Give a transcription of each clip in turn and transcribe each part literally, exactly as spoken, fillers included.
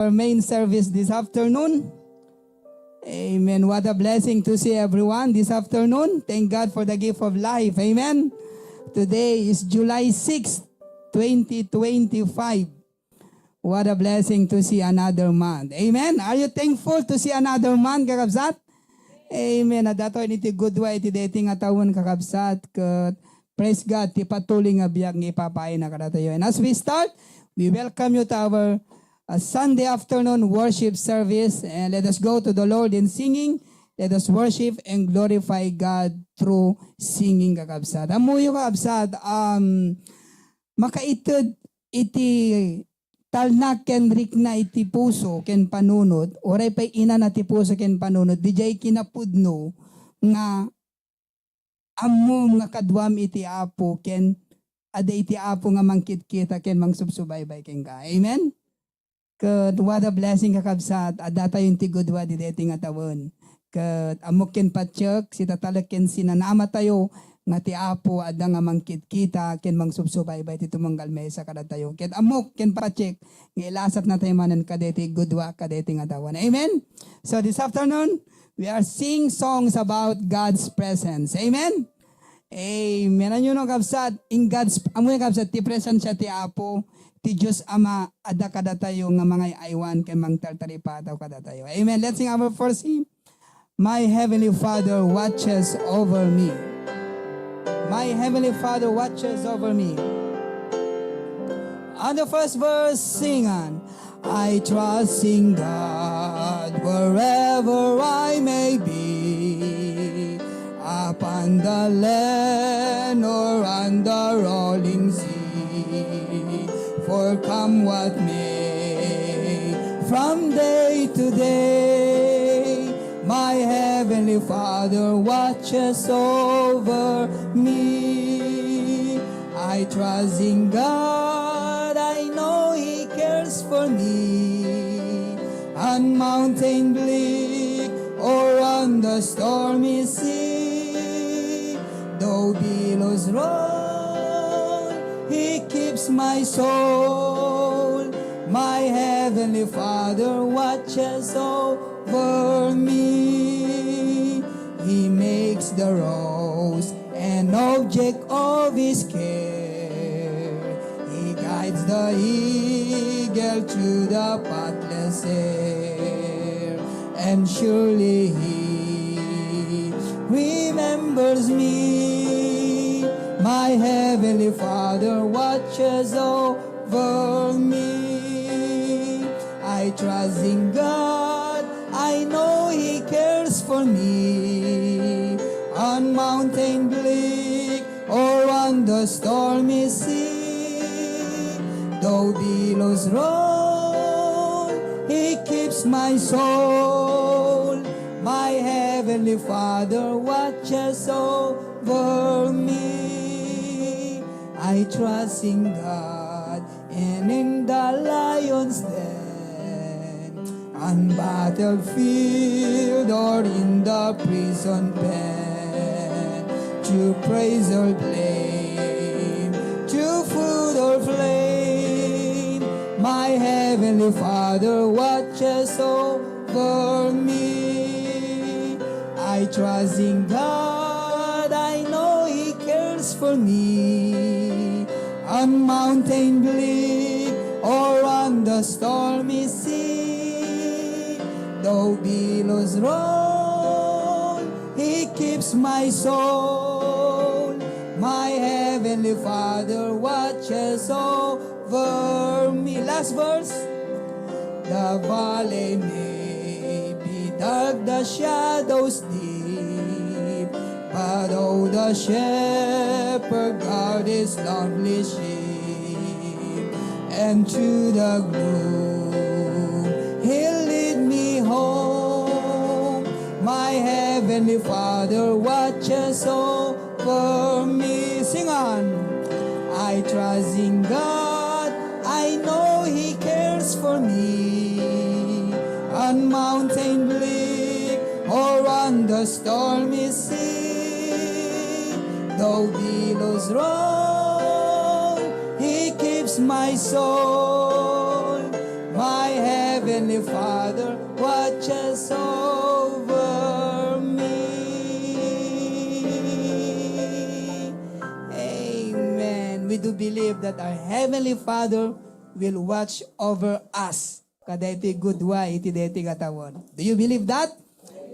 our main service this afternoon. Amen. What a blessing to see everyone this afternoon. Thank God for the gift of life. Amen. Today is July sixth, twenty twenty-five. What a blessing to see another month. Amen. Are you thankful to see another month, kakabsat? Amen. Adda tayo iti gudua iti daytoy nga tawen, kakabsat, ket praise God, ti patuloy nga biag nga ipapaayna kadatayo. And as we start, we welcome you to our, uh, Sunday afternoon worship service. And let us go to the Lord in singing. Let us worship and glorify God through singing, kakabsat. Ammoyo, kakabsat, um, makaited iti talna ken rikna iti puso ken panunot, uray pay inana ti puso ken panunot, diay kinapudno nga ammom nga kaduam iti Apo ken adda iti Apo nga mangkitkita ken mangsubsubaybay kenka. Amen? Ket what a blessing, kakabsat, adda tayo iti gudua iti daytoy nga tawen. Ket ammok ken patiek, sitatalek ken sinanamatayo nga ti Apo adda nga mangkitkita ken mangsubsubaybay ti tumunggal maysa kadatayo. Ket ammok ken patiek nga ilasatna tayo manen kadaytoy gudua, kadaytoy nga tawen. Amen? So this afternoon, we are sing songs about God's presence. Amen? Amen. Ania no, kabsat, in God's, ammoyo, kabsat, ti presensia ti Apo, ti Dios Ama, adda kadatayo nga mangay-aywan ken mangtartaripataw kadatayo. Amen. Let's sing our first hymn. My Heavenly Father watches over me. My Heavenly Father watches over me. On the first verse, sing on. I trust in God wherever I may be, upon the land or on the rolling sea. For come what may, from day to day, my Heavenly Father watches over me. I trust in God, I know He cares for me. On mountain bleak or on the stormy sea, though billows roll, He keeps my soul. My Heavenly Father watches over me. He makes the rose an object of His care. He guides the eagle through the pathless air, and surely He remembers me. My Heavenly Father watches over me. I trust in God, I know He cares for me. On mountain bleak or on the stormy sea, though billows roll, He keeps my soul. My Heavenly Father watches over me. I trust in God and in the lion's den, on battlefield or in the prison pen, through praise or blame, through food or flame, my Heavenly Father watches over me. I trust in God, I know He cares for me. On mountain bleak or on the stormy sea, though billows roll, He keeps my soul. My Heavenly Father watches over me. Last verse. The valley may be dark, the shadows deep, but oh, the shepherd guard his lovely sheep, and through the gloom he'll lead me home. My Heavenly Father watches over me. Sing on. I trust in God, I know He cares for me. On mountain bleak or on the stormy sea, though billows roll, He keeps my soul. My Heavenly Heavenly Father watches over me. Amen. We do believe that our Heavenly Father will watch over us. Kadaytoy gudua iti daytoy nga tawen. Do you believe that?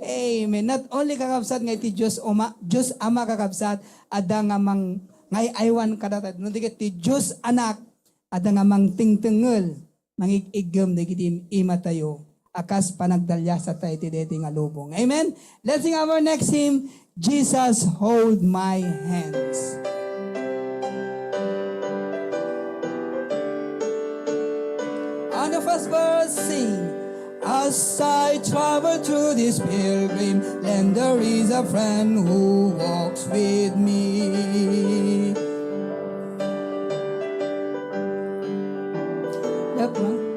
Amen. Not only, kakabsat, nga iti Dios Ama, Dios Ama, kakabsat, adda nga mang-, nga ay-aywan kadatayo. No di ket ti Dios Anak, adda nga mangtengtengngel, mangig-iggem dagiti imatayo a kas panagdaliasatayo iti daytoy nga lubong. Amen? Let's sing our next hymn, Jesus, Hold My Hands. On the first verse, sing. As I travel through this pilgrim land, there is a friend who walks with me.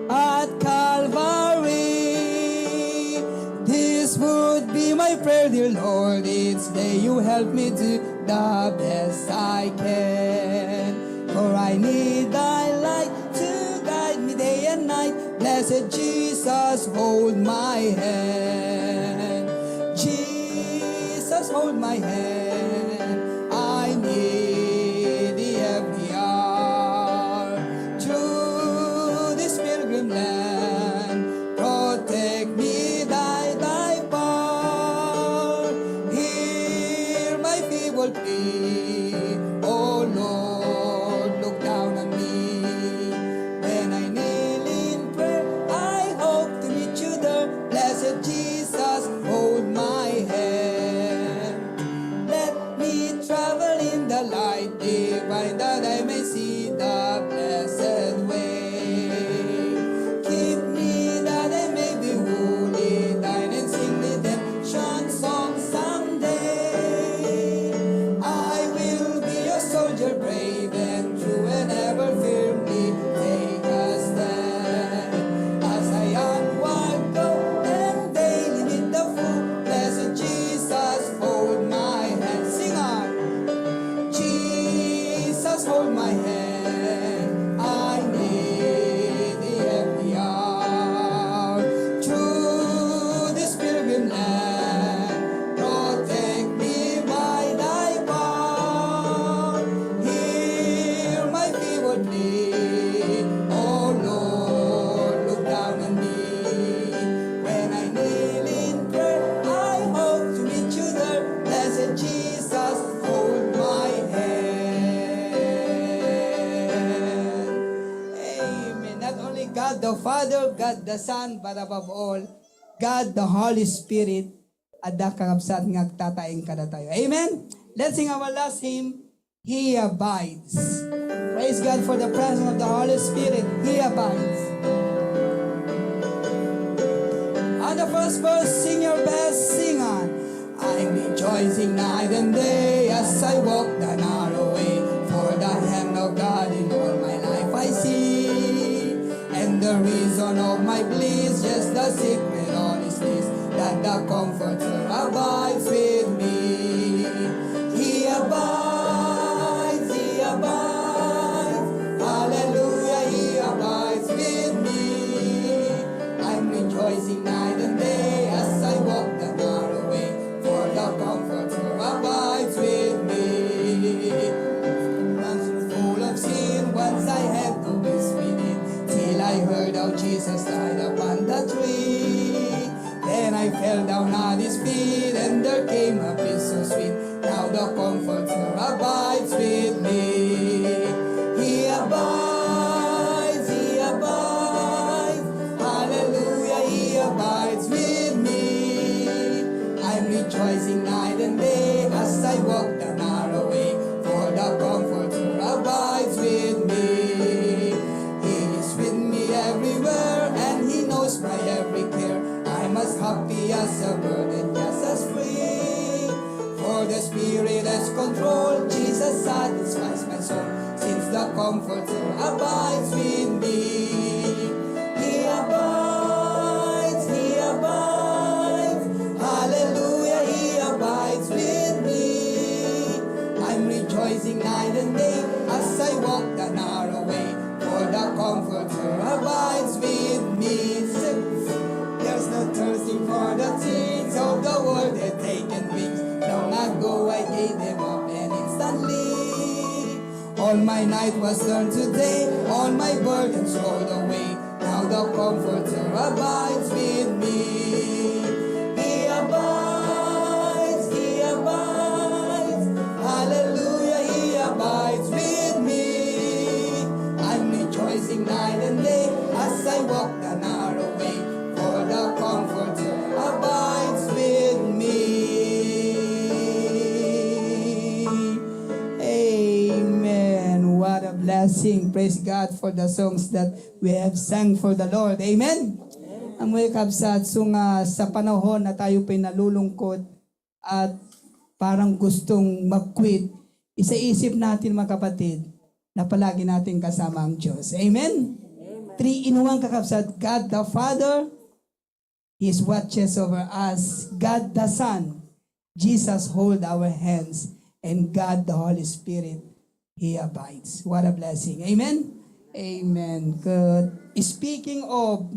At Calvary, this would be my prayer, dear Lord, each day you help me do the best I can. For I need thy light to guide me day and night. Blessed Jesus, hold my hand. Jesus, hold my hand. I need thee every hour. Through this pilgrim land, protect me by thy power. Hear my feeble plea, O Lord, look down on me. When I kneel in prayer, I hope to meet you there. Blessed Jesus, hold my hand. Let me travel in the light divine, that I may see the blessed way. Keep me that I may be wholly thine and sing redemption song someday. I will be a soldier brave and true and ever firmly take a stand. As I onward go and daily meet the foe, blessed Jesus, hold my hand. Sing on. Jesus, hold my hand. I need thee every hour. Through this pilgrim land, protect me by thy power. Hear my feeble plea, O Lord, look down on me. When I kneel in prayer, I hope to meet you there. Blessed Jesus, hold my hand. Amen. Not only God the Father, God the Son, but above all, God the Holy Spirit, adda, kakabsat, nga agtataeng kadatayo. Amen? Let's sing our last hymn, He Abides. Praise God for the presence of the Holy Spirit. He abides. On the first verse, sing your best, sing on. I'm rejoicing night and day as I walk the narrow way. For the hand of God in all my life I see. And the reason of my bliss, just the secret all is this, that the Comforter abides with me. He abides, He abides, hallelujah, He abides with me. I'm rejoicing night and day as I walk the narrow way, for the Comforter abides with me. Once full of sin, once I had no peace within, till I heard how Jesus died upon the tree. Then I fell down at his feet, and there came a peace so sweet. Now the Comforter abides with me. He abides, He abides, hallelujah, He abides with me. I'm rejoicing night and day as I walk the narrow way, for the Comforter abides with me. He is with me everywhere, and He knows my every care. I'm as happy as a bird and just as free. For the Spirit has control, Jesus satisfies my soul, since the Comforter abides with me. He abides, He abides, hallelujah, He abides with me. I'm rejoicing night and day as I walk the narrow way, for the Comforter abides with me. Sing. All my night was turned to day, all my burdens rolled away. Now the Comforter abides with me. He abides, He abides, hallelujah, He abides with me. I'm rejoicing night and day as I walk the narrow way, for the Comforter abides with me. Amen. What a blessing. Praise God for the songs that we have sang for the Lord. Amen. Amoy kabsat, so nga sa panahon na tayo pa'y nalulungkot at parang gustong mag-quit, isaisip natin, mga kapatid, na palagi natin kasama ang Diyos. Amen? Three in one, kakabsat. God the Father, He is watches over us. God the Son, Jesus hold our hands. And God the Holy Spirit, He abides. What a blessing. Amen? Amen. Good. Speaking of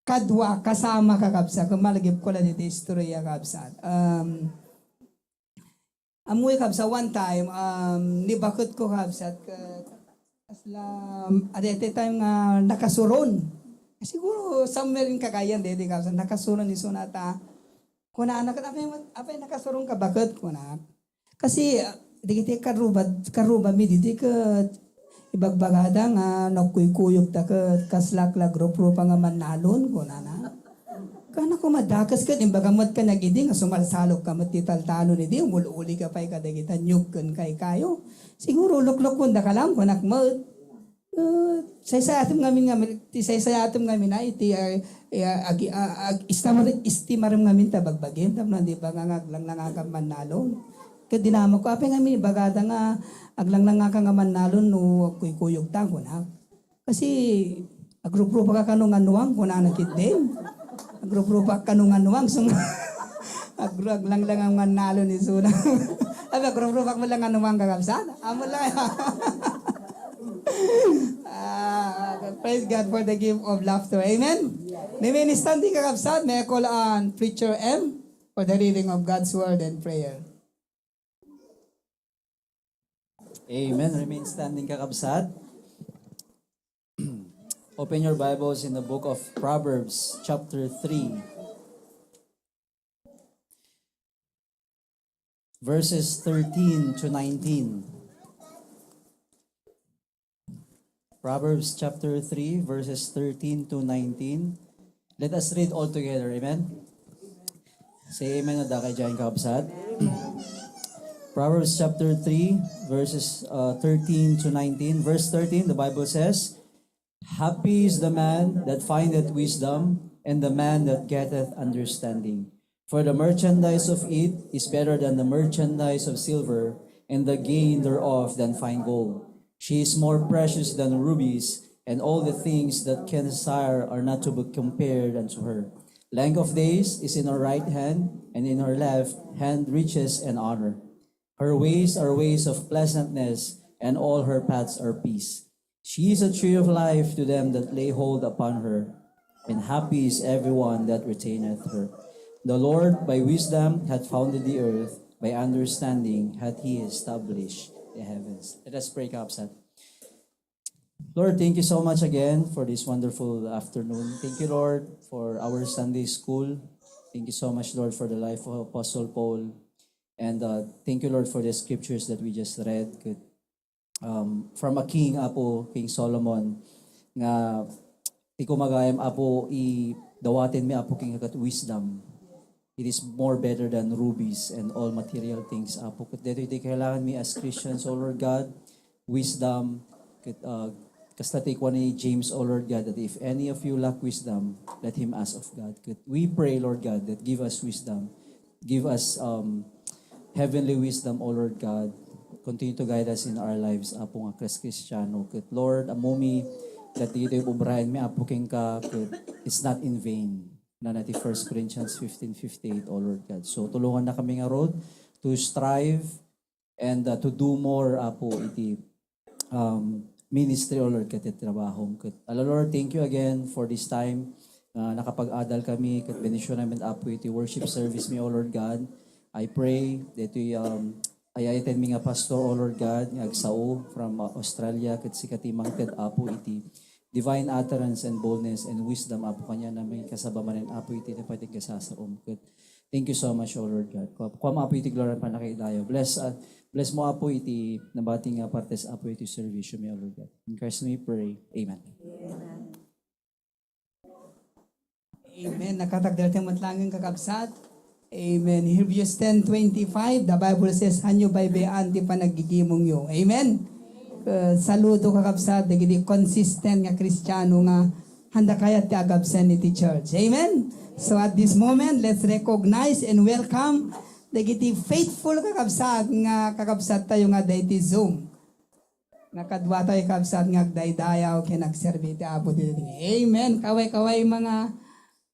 kadua, kasama, kakabsat, kung malagip ko lang dito istorya, kabsat. Um, amoy, kabsat, one time, um, nibaket ko, kabsat, ka, kasla, um, at that time nga nakasuron. Siguro somewhere in Cagayan, dede, kabsat, nakasuron ni sunata. Kuna anak, apay, apay nakasuron ka, baket? Kuna. Kasi, ah, dagiti karuba, karuba mi didi ket ibagbagada nga nagkuykuyogta ket kasla agruprupa nga mannalon, kunana. Kana ko madakes ket imbaga met kaniak idi nga sumalsalog ka met ti taltalon idi, umul-uli ka pay kadagita niog ken kaykayo. Siguro luklukon da ka lang, kunak met. Ah, saysayaatem ngamin, ngamin, ti saysayaatem ngamin ay, ti, ah, eh, agi-, ah, ag-, istamar-, istimarem ngamin ta bagbagim, tapno di ba nga aglanglangakam mannalon. Ket dinamagko, apay ngamin ibagada nga aglanglangaka nga mannalon no agkuykuyogta, kunak. Kasi agruprupa ka kano nga nuang, kunana ketdin. Agruprupa kano nga nuang, so nga, agru-, aglanglangang mannalon isuna. Abi, agruprupa mo lang nga nuang, kakabsat. Amo lang. Ah, praise God for the gift of laughter. Amen? Remain standing, kakabsat. May I call on Preacher M for the reading of God's Word and prayer? Amen. Remain standing, kakabsat. Open your Bibles in the book of Proverbs, chapter three. Verses thirteen to nineteen. Proverbs chapter three, verses thirteen to nineteen. Let us read all together. Amen? Say amen, adda kay diay, kakabsat. Proverbs chapter three, verses, uh, thirteen to nineteen. Verse thirteen, the Bible says, "Happy is the man that findeth wisdom, and the man that getteth understanding. For the merchandise of it is better than the merchandise of silver, and the gain thereof than fine gold. She is more precious than rubies, and all the things that can desire are not to be compared unto her. Length of days is in her right hand, and in her left hand riches and honor. Her ways are ways of pleasantness, and all her paths are peace. She is a tree of life to them that lay hold upon her, and happy is everyone that retaineth her. The Lord by wisdom hath founded the earth, by understanding hath he established the heavens." Let us pray, kakabsat. Lord, thank you so much again for this wonderful afternoon. Thank you, Lord, for our Sunday school. Thank you so much, Lord, for the life of Apostle Paul. And, uh, thank you, Lord, for the scriptures that we just read. Ket, um, from a king, Apo, King Solomon, nga ti kumagayam, Apo, i-, dawatenmi, Apo, kenka ket wisdom. It is more better than rubies and all material things, Apo. Ket daytoy ti kailanganmi as Christians, O Lord God, wisdom. Ket, uh, kasta ti kuan ni James, O Lord God, that if any of you lack wisdom, let him ask of God. Ket we pray, Lord God, that give us wisdom. Give us, um, heavenly wisdom, O Lord God. Continue to guide us in our lives, Apo, nga Kris-, Kristiano. Ket, Lord, ammomi, ket ditoy ubraenmi, Apo, kenka, ket it's not in vain. Nana ti First Corinthians fifteen fifty-eight, O Lord God. So, tulungannakami ngarud to strive and, uh, to do more, Apo, iti, um, ministry, O Lord, ket ti trabahom. Ket, ala, Lord, thank you again for this time. Uh, nakapag-adal kami, ket bendisionamin, Apo, iti worship service mi, O Lord God. I pray that we, um, ay-ayatenmi nga pastor, O Lord God, nga agsao from, uh, Australia, ket sika ti mangted, Apo, iti divine utterance and boldness and wisdom, Apo, kaniana makasaba manen, Apo, iti napay ti kasasaom. Ket thank you so much, O Lord God. Kua-, kuam, Apo, iti gloria, pannakaidayo. Bless, uh, bless mo, Apo, iti nabati nga partes, Apo, iti servisyo mi, O Lord God. In Christ we pray. Amen. Amen. Nakatagdalten met laeng, kakabsat. Amen. Hebrews ten twenty-five, the Bible says, "Hanyo baybay-an ti panaggigimongyo." Amen. Uh, saludo, kakabsat, dagiti consistent nga Kristiano nga handa kayat ti agabsen iti church. Amen. So at this moment, let's recognize and welcome dagiti faithful kakabsat nga kakabsat tayo nga daydi Zoom. Nakaduatayo, kabsat, nga agdaydayaw ken agserbi ti Apo ditoy. Amen. Kaway-kaway, mga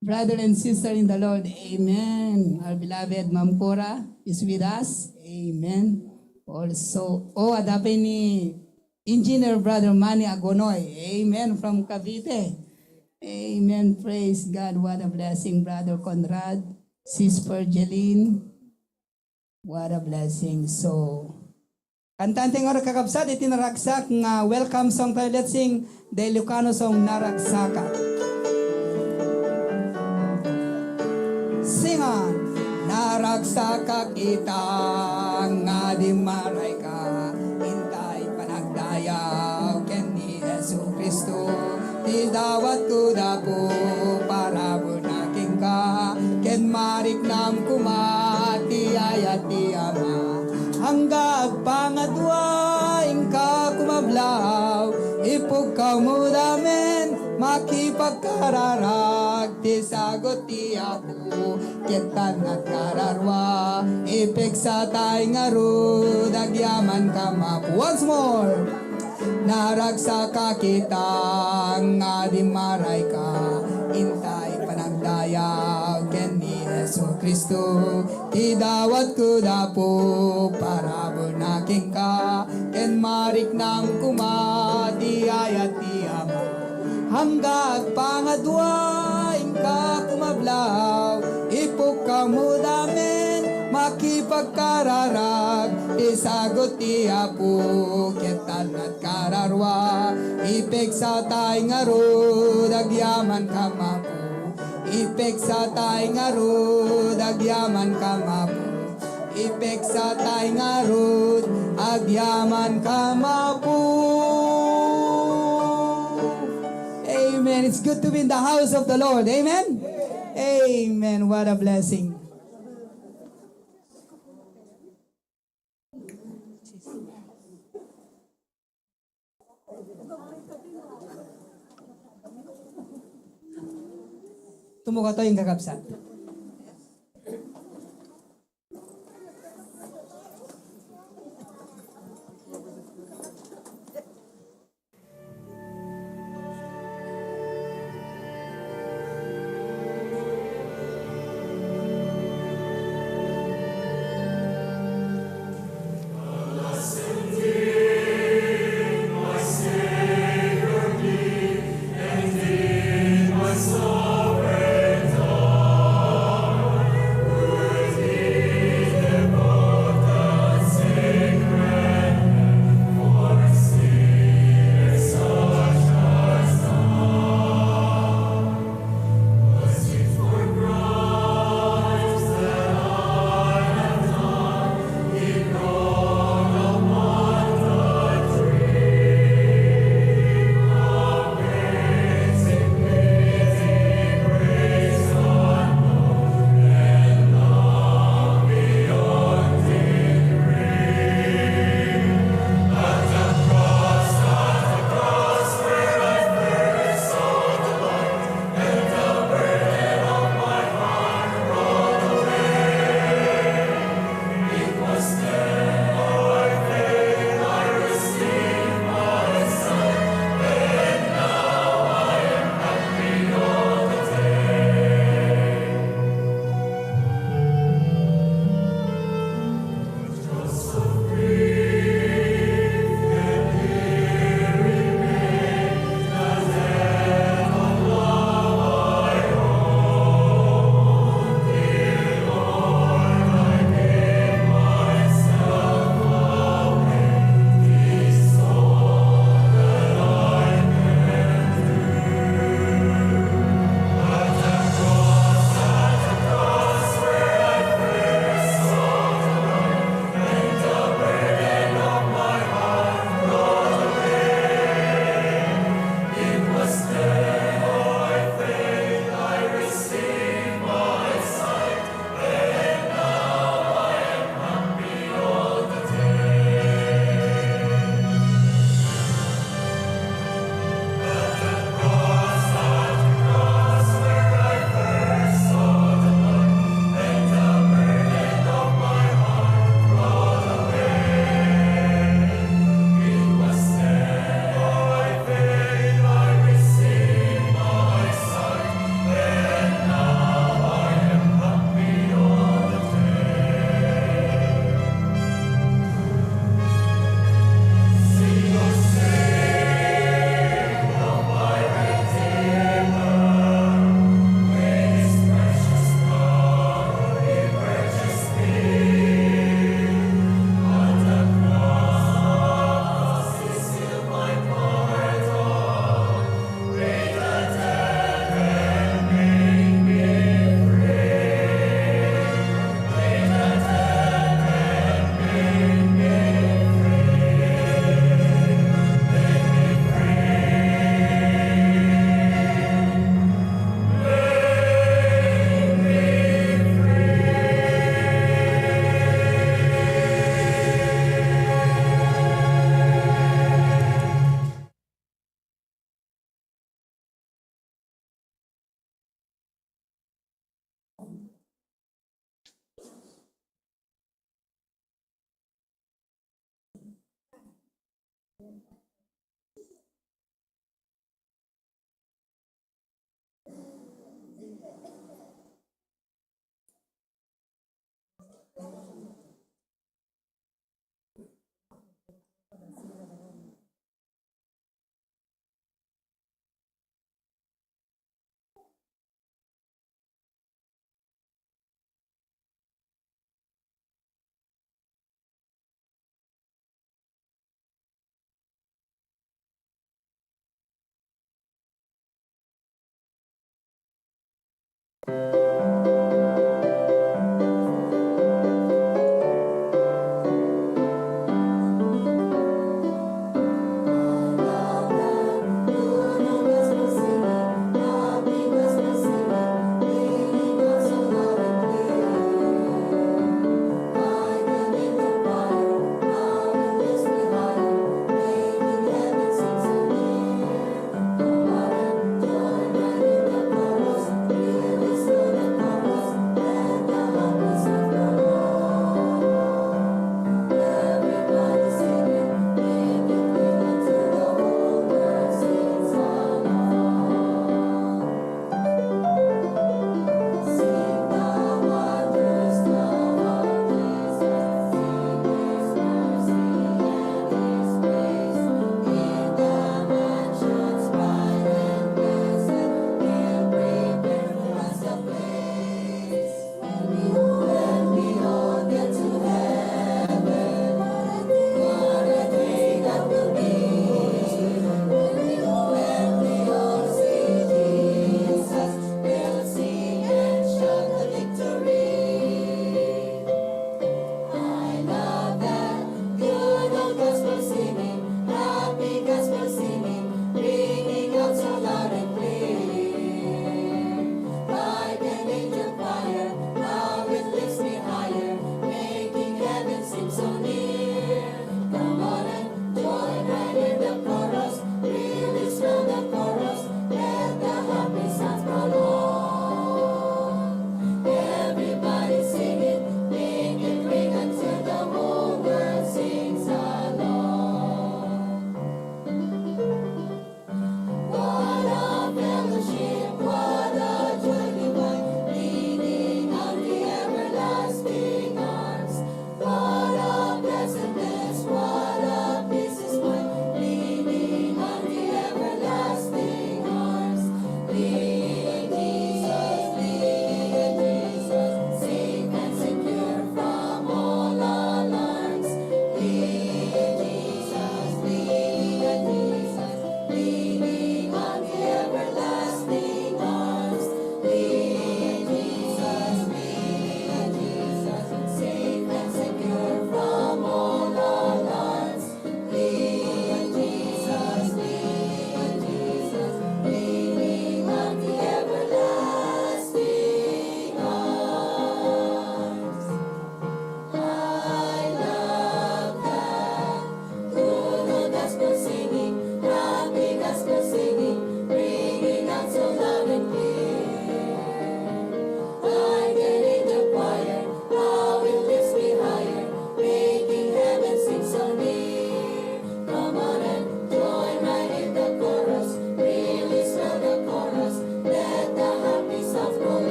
brother and sister in the Lord. Amen. Our beloved Ma'am Cora is with us. Amen. Also, oh, adda pay ni Engineer Brother Manny Agonoy. Amen. From Cavite. Amen. Praise God. What a blessing, Brother Conrad, Sister Jeline. What a blessing. So, kantaentayo ngarud, kakabsat, iti naragsak nga welcome song tayo. Let's sing the Ilocano song, Naragsakak. Sing on. Naragsakak ita nga dimmarayka, intay panagdayaw ken ni Jesu-Cristo, ti dawatko dapo, parabur na kenka, ken mariknam koma ti ayat ti Ama. Angga agpangadua, inka kumablaw, ipukkaw met amin, makipagkararag ti sagut ti Apo, ket tan agkararua, ipegsatay ngarud, agyaman ka mapu. Once more. Naragsakak ita nga dimmarayka, intay panagdayaw ken ni Jesu-Cristo, ti dawatko dapo, parabur na kenka, ken mariknam koma ti ayat ti Ama. Angga agpangadua, inka kumablaw, ipukkaw met amin, makipagkararag, ti sagut ti Apo, ket tan agkararua, ipegsatay ngarud, agyaman ka mapu. Ipegsatay ngarud, agyaman ka mapu. Ipegsatay ngarud, agyaman ka mapu. Amen. It's good to be in the house of the Lord. Amen. Amen. What a blessing. Tumukatay ang kakabsat.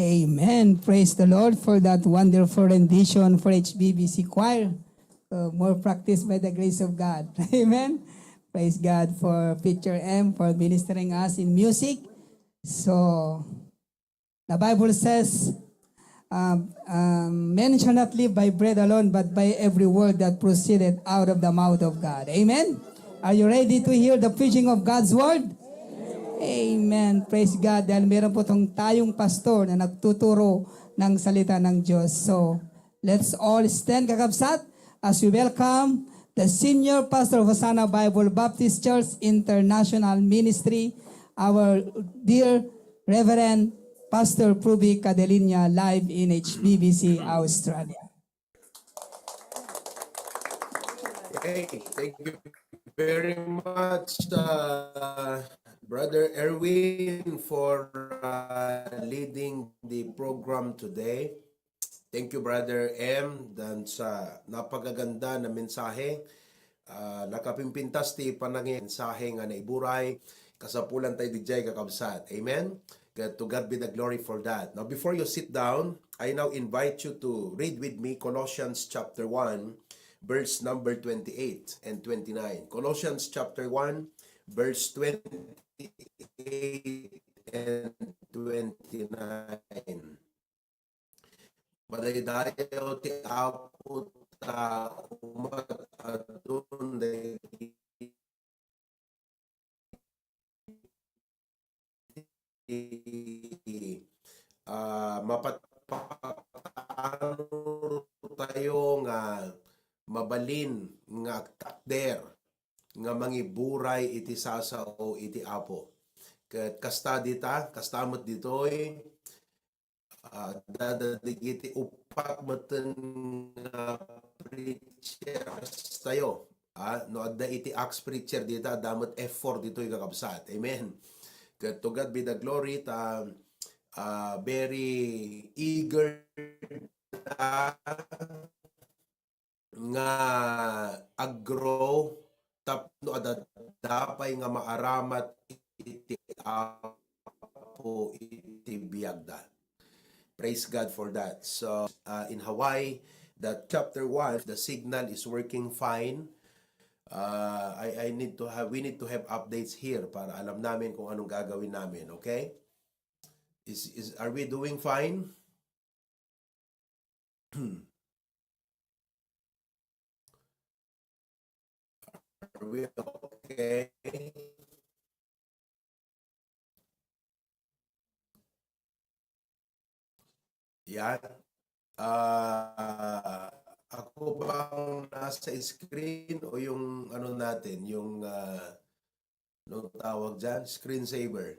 Amen. Praise the Lord for that wonderful rendition for H B B C Choir. Uh, more practice by the grace of God. Amen. Praise God for Preacher M for ministering us in music. So, the Bible says, um, um, "Men shall not live by bread alone, but by every word that proceeded out of the mouth of God." Amen? Are you ready to hear the preaching of God's word? Amen. Praise God. Dahil meron po tong tayong pastor na nagtuturo ng salita ng Diyos. So, let's all stand, kakabsat, as we welcome the Senior Pastor of Hosanna Bible Baptist Church International Ministry, our dear Reverend Pastor Pruby Cadelinia, live in H B B C Australia. Okay, thank you very much, uh, Brother Erwin, for uh, leading the program today. Thank you, Brother M, dan sa napagaganda na mensahe. Ah, nakapimpintas ti panangi-, mensahe nga naiburay. Kasapulan tayo dijay, kakabsat. Amen? Ket to God be the glory for that. Now, before you sit down, I now invite you to read with me Colossians chapter one, verse number twenty-eight and twenty-nine. Colossians chapter one, verse twenty-eight and twenty-nine. Madaydayaw ti Apo ta umat-adun dagiti, ah, mapatpatano tayo nga mabalin nga agtakder nga mangiburay iti sasao iti Apo. Ket kasta dita, kasta met ditoy, ah, adda dagiti uppat metten nga preachers tayo. Ah, no adda iti Acts preacher dita, adda met F four ditoy, kakabsat. Amen. Ket to God be the glory, ta, ah, very eager ta nga aggrow tapno adda pay nga maaramat iti Apo iti biagda. Praise God for that. So, uh, in Hawaii, the chapter one, the signal is working fine. Uh, I, I need to have, we need to have updates here para alam namin kung anong gagawin namin, okay? Is, is, are we doing fine? Are we okay? Yan. Ah, ako bang nasa screen o yung ano natin, yung, ah, anong tawag dyan? Screensaver.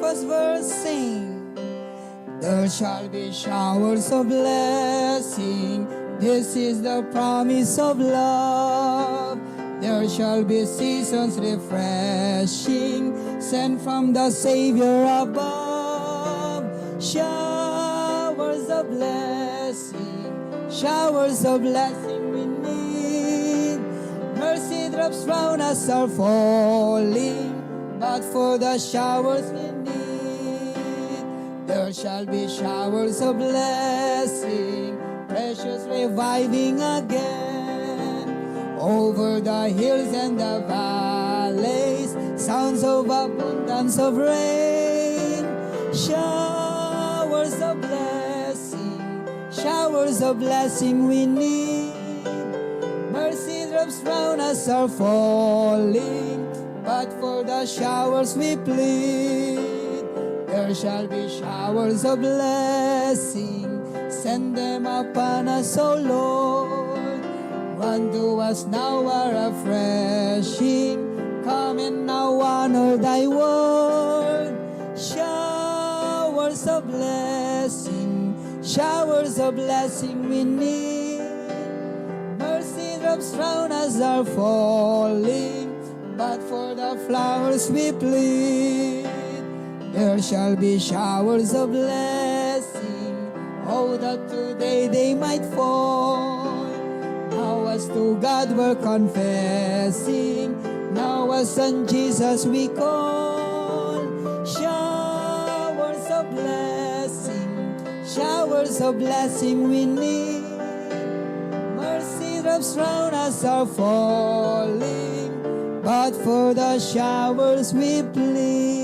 First verse sing. There shall be showers of blessing. This is the promise of love. There shall be seasons refreshing, sent from the Savior above. Showers of blessing, showers of blessing we need. Mercy drops round us are falling, but for the showers we need. There shall be showers of blessing, precious reviving again. Over the hills and the valleys, sounds of abundance of rain. Showers of blessing, showers of blessing we need. Mercy drops round us are falling, but for the showers we plead. There shall be showers of blessing. Send them upon us, O Lord. Grant to us now our refreshing. Come and now honor thy word. Showers of blessing, showers of blessing we need. Mercy drops round us are falling, but for the flowers we plead. There shall be showers of blessing. Oh, that today they might fall. Now as to God we're confessing. Now as on Jesus we call. Showers of blessing, showers of blessing we need. Mercy drops round us are falling, but for the showers we plead.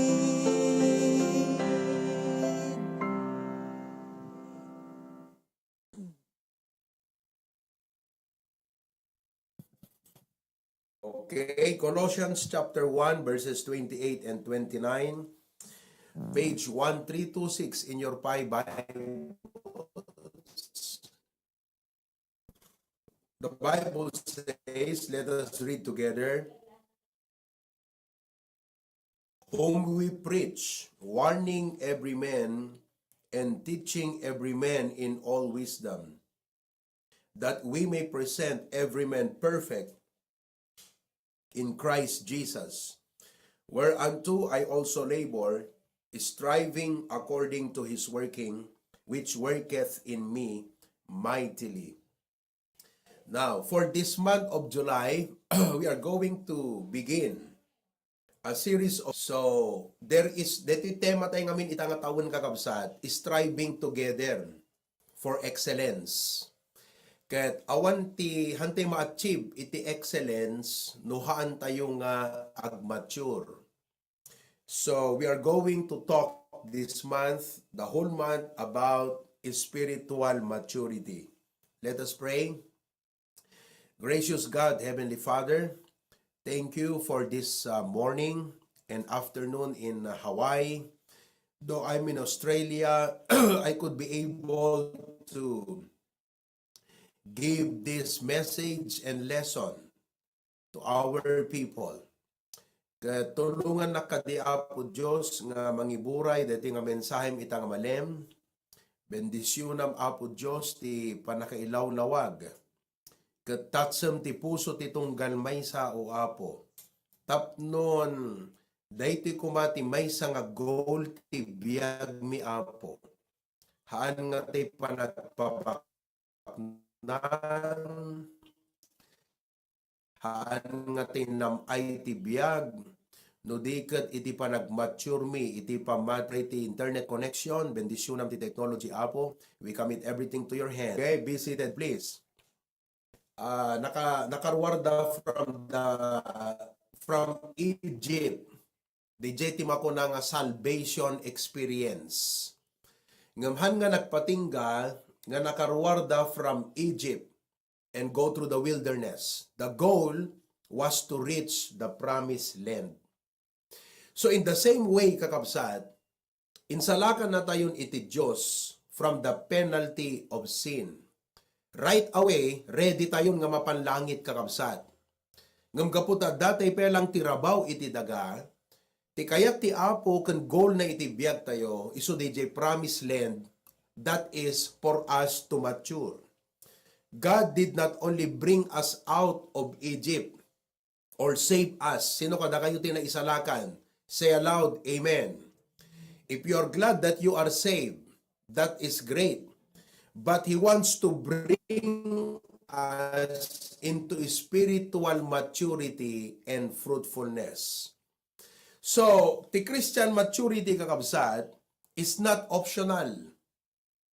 Okay, Colossians chapter one, verses twenty-eight and twenty-nine, page one three two six in your Pi Bibles. The Bible says, let us read together. Whom we preach, warning every man and teaching every man in all wisdom, that we may present every man perfect in Christ Jesus. Whereunto I also labor, striving according to his working, which worketh in me mightily. Now, for this month of July, we are going to begin a series of, so, there is, deti tema tayo ngamin ita nga tawen, kakabsat, striving together for excellence. Ket awan ti, han ti ma-achieve iti excellence no haan tayo nga agmature. So, we are going to talk this month, the whole month, about spiritual maturity. Let us pray. Gracious God, Heavenly Father, thank you for this, uh, morning and afternoon in, uh, Hawaii. Though I'm in Australia, I could be able to give this message and lesson to our people. Ket tulongannak kadi, Apo Dios, nga mangiburay daytoy nga mensahem ita nga malem. Bendisionam, Apo Dios, ti pannakailawlawag. Ket tatsem ti puso ti tunggal maysa, O Apo. Tapnon daytoy koma ti maysa nga goal ti biagmi, Apo. Haan nga ti panagpapaknan, haan nga ti nam-ay ti biag, no di ket iti panagmaturemi, iti pammatay ti internet connection, bendisionam ti technology, Apo. We commit everything to your hand. Okay, be seated, please. Ah, naka-, nakaruarda from the, from Egypt. Didiay ti makuna nga salvation experience. Ngem han nga nagpatingga nga nakaruarda from Egypt and go through the wilderness. The goal was to reach the promised land. So in the same way, kakabsat, insalakan natayon iti Dios from the penalty of sin. Right away, ready tayon nga mapan langit, kakabsat. Ngem gapu ta adda tay pelang ti rabaw iti daga, kayat ti Apo ken goal na iti biag tayo, isu diay promised land, that is for us to mature. God did not only bring us out of Egypt or save us. Sino kadakayo ti naisalakan? Say aloud, "Amen." If you are glad that you are saved, that is great. But He wants to bring us into spiritual maturity and fruitfulness. So, ti Christian maturity, kakabsat, is not optional.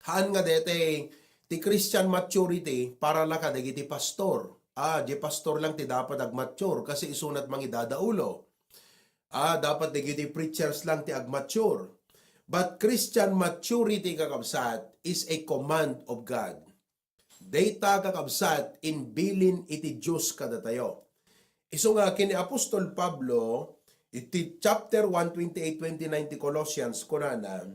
Haan nga daytoy ti Christian maturity para la kadagiti pastor. Ah, di pastor lang ti dapat agmature kasi isunat mangidadaulo. Ah, dapat dagiti preachers lang ti agmature. But Christian maturity, kakabsat, is a command of God. Dayta, kakabsat, imbilin iti Dios kadatayo. Isu nga ken ni Apostol Pablo, iti chapter one, twenty-eight, twenty-nine ti Colossians, kunana,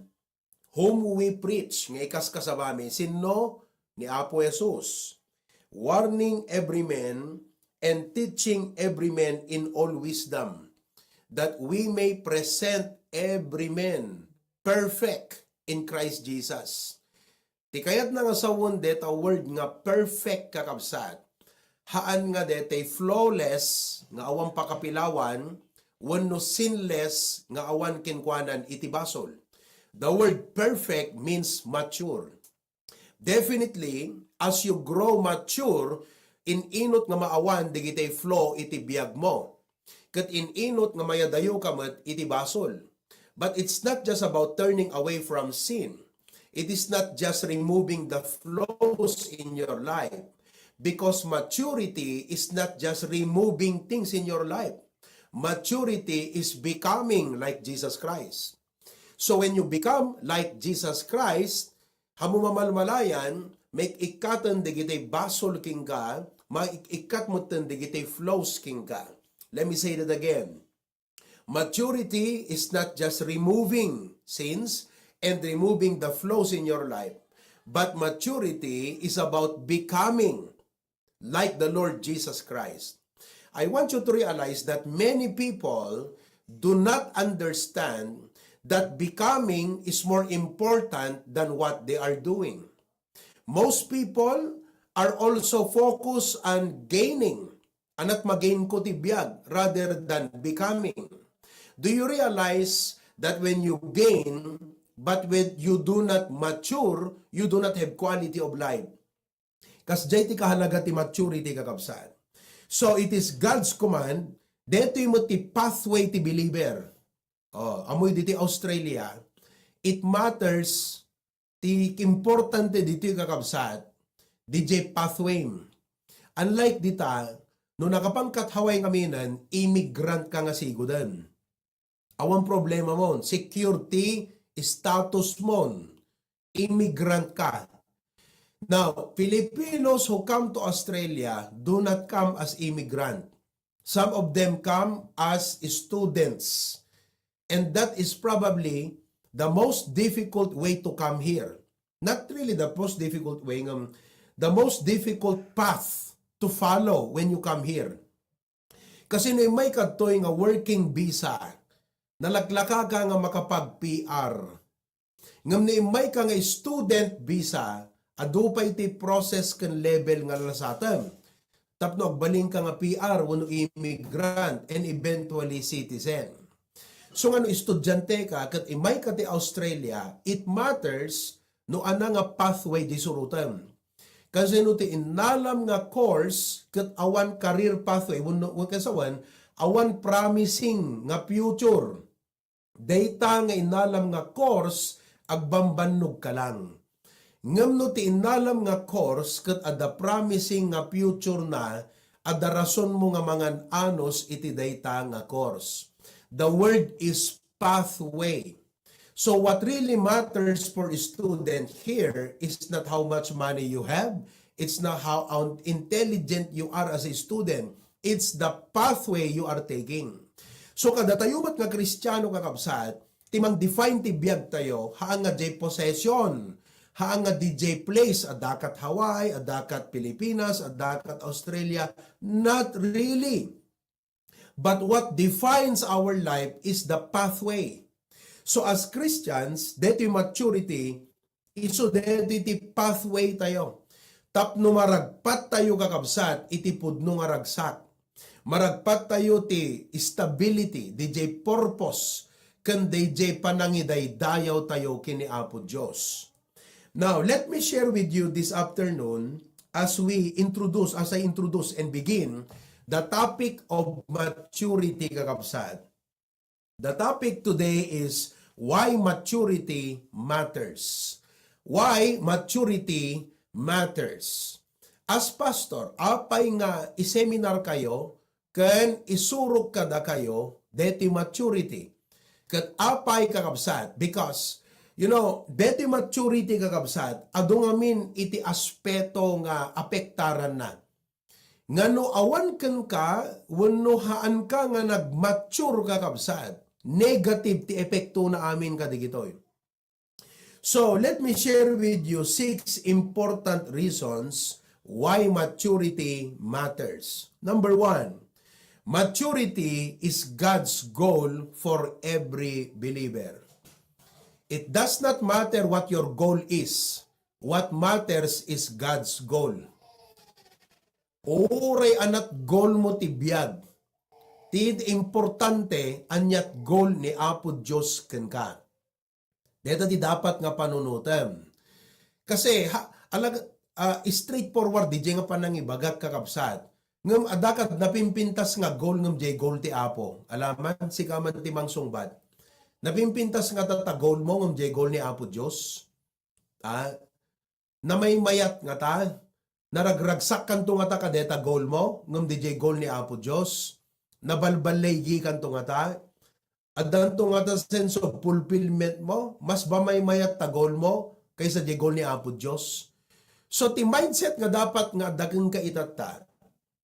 "Whom we preach," nga ikaskasabami, sinno? Ni Apo Jesus. "Warning every man and teaching every man in all wisdom, that we may present every man perfect in Christ Jesus." Ti kayatna nga sawen deta word nga perfect, kakabsat, haan nga deta flawless nga awan pakapilawan wenno sinless nga awan kenkuanan iti basol. The word perfect means mature. Definitely, as you grow mature, in-inut nga maawan dagiti flaw iti biagmo. Ket in-inut nga mayadayoka met iti basol. But it's not just about turning away from sin. It is not just removing the flaws in your life. Because maturity is not just removing things in your life. Maturity is becoming like Jesus Christ. So when you become like Jesus Christ, haan mo mamalmalayan, maik-ikkaten dagiti basol kenka, maik-ikkat metten dagiti flaws kenka. Let me say that again. Maturity is not just removing sins and removing the flaws in your life, but maturity is about becoming like the Lord Jesus Christ. I want you to realize that many people do not understand that becoming is more important than what they are doing. Most people are also focused on gaining. Ania ti ma-gain ko ti biag rather than becoming. Do you realize that when you gain, but when you do not mature, you do not have quality of life? Kasdiay ti kahalaga ti maturity, kakabsat. So, it is God's command, daytoy met ti pathway ti believer. Oh, amoy ditoy Australia, it matters, ti importante ditoy, kakabsat, diay pathway. Unlike dita, no nakapankat Hawaii ngamin, immigrant ka nga siguden. Awan problemamon, security statusmon, immigrant ka. Now, Filipinos who come to Australia do not come as immigrant. Some of them come as students. And that is probably the most difficult way to come here. Not really the most difficult way, ngem the most difficult path to follow when you come here. Kasi no immayka ditoy nga working visa, nalaklaka ka nga makapag-P R. Ngem no immayka nga student visa, adu pay ti process ken level nga lasatem tapno agbalinka nga P R wenno immigrant and eventually citizen. So nga no estudiante ka ket immayka ti Australia, it matters no ania nga pathway ti surotem. Kasano ti innalam nga course ket awan career pathway, wenno, wenno kasawen, awan promising nga future. Dayta nga innalam nga course, agbambannog ka lang. Ngem no ti innalam nga course ket adda promising nga future na, adda rasonmo nga mangan-anus iti dayta nga course. The word is pathway. So what really matters for a student here is not how much money you have, it's not how, how intelligent you are as a student, it's the pathway you are taking. So kadatayo met nga Kristiano, kakabsat, ti mang-define ti biag tayo, haan nga diay possession, haan nga diay place, adda kat Hawaii, adda kat Pilipinas, adda kat Australia, not really. But what defines our life is the pathway. So as Christians, detoy maturity, isu detoy ti pathway tayo. Tapno maragpat tayo, kakabsat, iti pudno nga ragsak. Maragpat tayo ti stability, D J purpose, ken D J panangidaydayaw tayo ken ni Apo Dios. Now, let me share with you this afternoon as we introduce, as I introduce and begin the topic of maturity, kakabsat. The topic today is why maturity matters. Why maturity matters. As pastor, apay nga i-seminar kayo ken isurok kadakayo deti maturity. Ket apay, kakabsat, because, you know, deti maturity, kakabsat, adu ngamin iti aspeto nga apektaranna. Nga no awan kenka wenno haanka nga nagmature, kakabsat, negative ti epektona amin kadagitoy. So, let me share with you six important reasons why maturity matters. Number one, maturity is God's goal for every believer. It does not matter what your goal is. What matters is God's goal. Uray anat goal mo ti biag, ti importante, aniat goal ni Apo Dios kenka. Deta ti dapat nga panunotem. Kasi, ha, alag-, ah, straightforward, di nga panangibagak, kakabsat. Ngem adda kad napimpintas nga goal, ngem jay goal ti Apo. Alaman, sika man ti mangsungbat. Napimpintas nga ta, ta goal mo, ngem jay goal ni Apo Dios. Ah, namaymayat nga ta, naragragsak kanto nga ta kadeta goal mo, ngem di jay goal ni Apo Dios, nabalballaygi kanto nga ta, addanto nga ta sense of fulfillment mo, mas mamaymayat ta goal mo kaysa di goal ni Apo Dios. So, ti mindset nga dapat nga adda kenka itatta,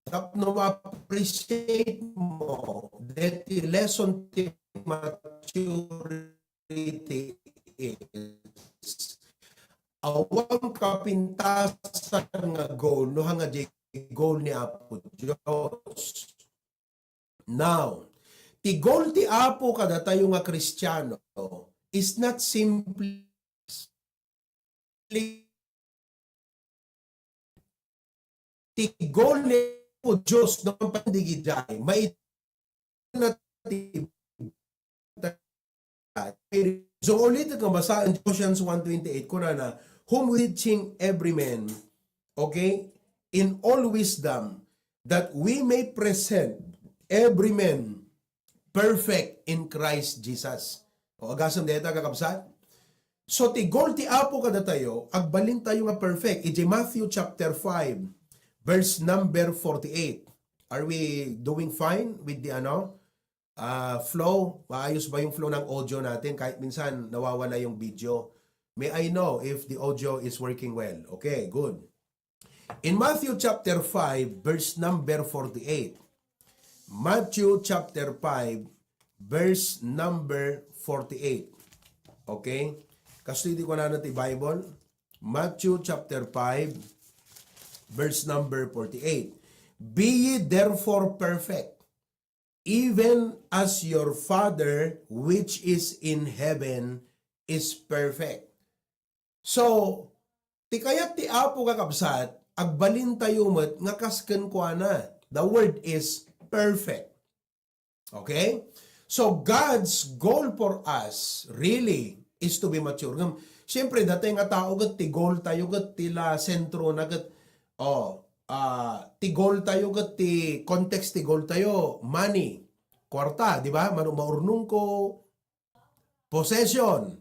tapno ma-appreciate mo, deti lesson ti maturity is, awan kapintasan nga goal, no, nga di goal ni Apo Dios. Now, ti goal ti Apo kadatayo nga Kristiano is not simply ti goal ni Apo Dios no, pandigidjay, maitan na ti, so, ulit nga basaen, Colossians one twenty-eight, kunana, "Whom we teaching every man, okay, in all wisdom, that we may present every man perfect in Christ Jesus." O, agasem dayta, kakabsat? So, ti goal ti Apo kadatayo, agbalin tayo nga perfect. Iti Matthew chapter five, verse number forty-eight. Are we doing fine with the, ano, ah, flow? Maayos ba yung flow ng audio natin? Kahit minsan nawawala yung video. May I know if the audio is working well? Okay, good. In Matthew chapter five, verse number forty-eight. Matthew chapter five, verse number forty-eight. Okay? Kastoy ti kunana ti Bible. Matthew chapter five, verse number forty-eight. "Be ye therefore perfect, even as your Father which is in heaven is perfect." So, ti kayat ti Apo, kakabsat, agbalin tayo met nga kas kenkuana. The word is perfect. Okay? So, God's goal for us really is to be mature. Ngem, siyempre, dati nga tao ket ti goal tayo ket ti la sentro na ket, oh, ah, ti goal tayo ket ti context ti goal tayo, money, kwarta, di ba? Manu-, maurnongko, possession,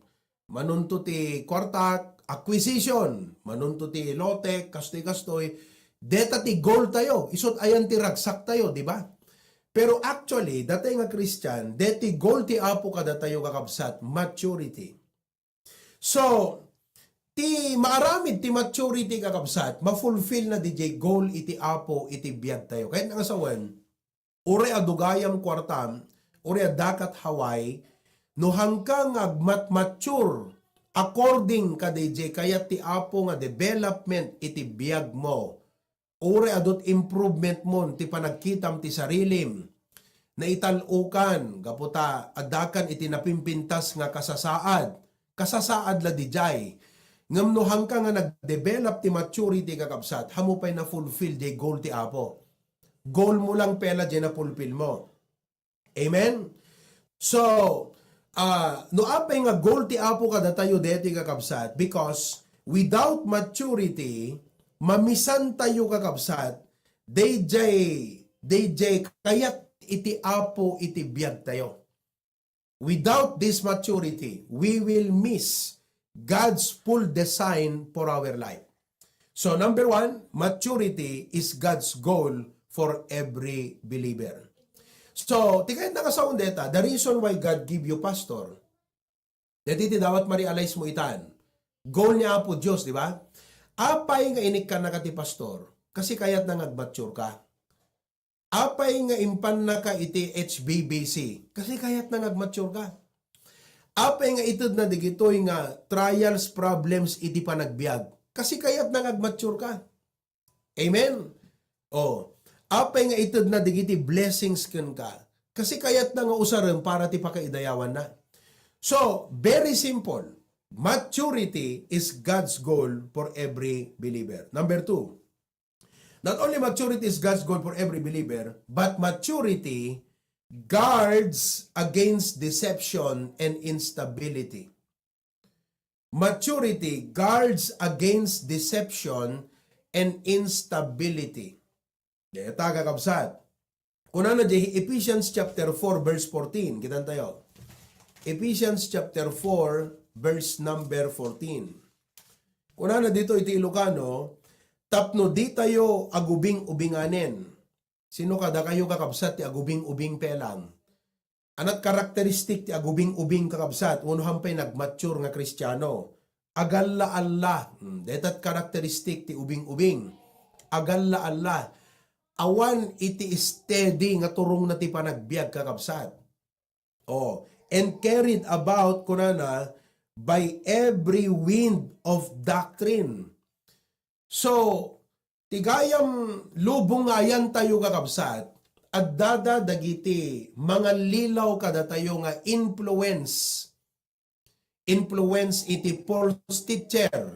manunto ti kwarta, acquisition, manunto ti lote, kastoy-kastoy, deta ti goal tayo, isut ayan ti ragsak tayo, di ba? Pero actually, dati nga Christian, deti goal ti Apo kadatayo, kakabsat, maturity. So, ti maaramid ti maturity, kakabsat, ma-fulfill na di jay goal iti Apo iti biag tayo. Kayat nga sawen, uray adu gayam kuartam, uray adda ket Hawaii, no haanka nga agmatmature according kadaydiay kayat ti Apo nga development iti biagmo, uray adut improvement mon ti panagkitam ti sarilim, naital-okan, gapu ta addakan iti napimpintas nga kasasaad. Kasasaad la dijay. Ngem no hanka nga nag-develop ti maturity, kakabsat, haanmo pay na-fulfill jay goal ti Apo. Goal mo lang pay la jay na-fulfill mo. Amen? So, ah, no apay nga goal ti Apo kadatayo deti, kakabsat, because without maturity, mamisantayo, kakabsat, dayjay, dayjay kayat iti Apo iti biagtayo. Without this maturity, we will miss God's full design for our life. So, number one, maturity is God's goal for every believer. So, ti kayatna nga saon deta, the reason why God give you pastor, deti ti dapat ma-realize mo itan. Goal ni Apo Dios, di ba? Apay nga inikkannaka ti pastor, kasi kayatna nga agmature ka. Apay nga impannaka iti H B B C? Kasi kayatna nga agmature ka. Apay nga itedna digitoy nga trials, problems iti panagbiag? Kasi kayatna nga agmature ka. Amen? O, apay nga itedna digiti blessings kenka? Kasi kayatna nga usaren para ti pakaidayawanna. So, very simple. Maturity is God's goal for every believer. Number two, not only maturity is God's goal for every believer, but maturity guards against deception and instability. Maturity guards against deception and instability. Deta, kakabsat. Kunana di Ephesians chapter four, verse fourteen. Kitan tayo. Ephesians chapter four, verse number fourteen. Kunana dito iti Ilocano, tapno di tayo agubing-ubinganen. Sino kadakayo, kakabsat, ti agubing-ubing pelang? Anat karakteristik ti agubing-ubing, kakabsat, wenno haanpay nagmature nga Kristiano? Agalla-alla. Hmm, detat karakteristik ti ubing-ubing. Agalla-alla. Awan iti steady nga turongna ti panagbiag, kakabsat. Oh, and carried about, kunana, by every wind of doctrine. So, ti gayam lubongayan tayo, kakabsat, addada dagiti mangallilaw kadatayo nga influence. Influence iti false teacher.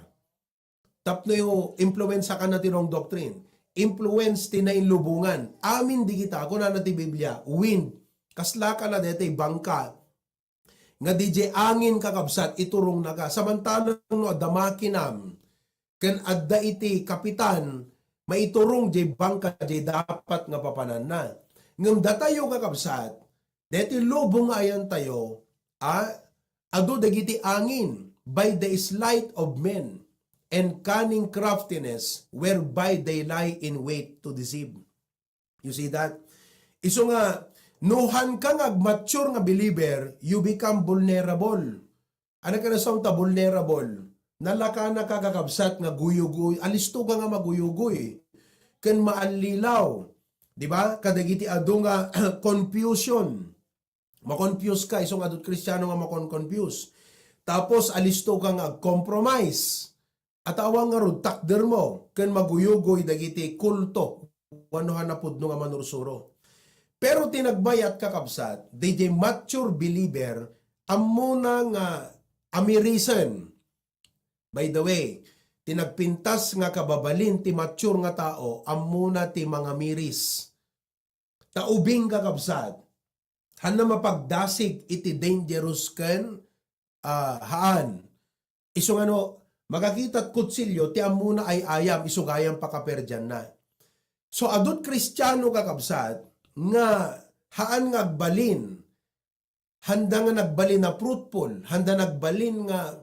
Tapno impluensakanna ti wrong doctrine. Influence ti nailubongan. Amin digita, kunana ti Biblia, wind. Kaslakana daytoy bangka nga didiay angin, kakabsat, iturongnaka. Samantalang no adda makinam ken adda iti kapitan, maiturong diay bangka diay dapat nga papananna. Ngem datayo, kakabsat, deti lubongayan tayo, a, adu dagiti angin by the sleight of men and cunning craftiness whereby they lie in wait to deceive. You see that? Isu nga, no hanka nga agmature nga believer, you become vulnerable. Ano ka na ta vulnerable? Nalakanaka, kakabsat, nga guyugoy. Alisto ka nga maguyugoy. Ken maallilaw. Di ba? Kadagiti adu nga confusion. Makonfuse ka, isu nga adut Kristiano nga makon-confuse. Tapos, alisto ka nga ag-compromise. Atawan ngarud, takdermo ken maguyugoy dagiti kulto wenno hanapudno nga manursuro. Pero ti nagbayat, kakabsat, dayjay mature believer, ammona nga amirisen. By the way, ti nagpintas nga kababalin ti mature nga tao, ammona ti mangamiris. Ta ubing, kakabsat, haanna mapagdasig iti dangerous ken, ah, haan. Isu nga no, makakitat kutsilio, ti ammona ay-ayam, isu gayam pakaperdianna. So, adut Kristiano, kakabsat, nga haan nga agbalin, handa nga nagbalin a fruitful, handa nagbalin nga,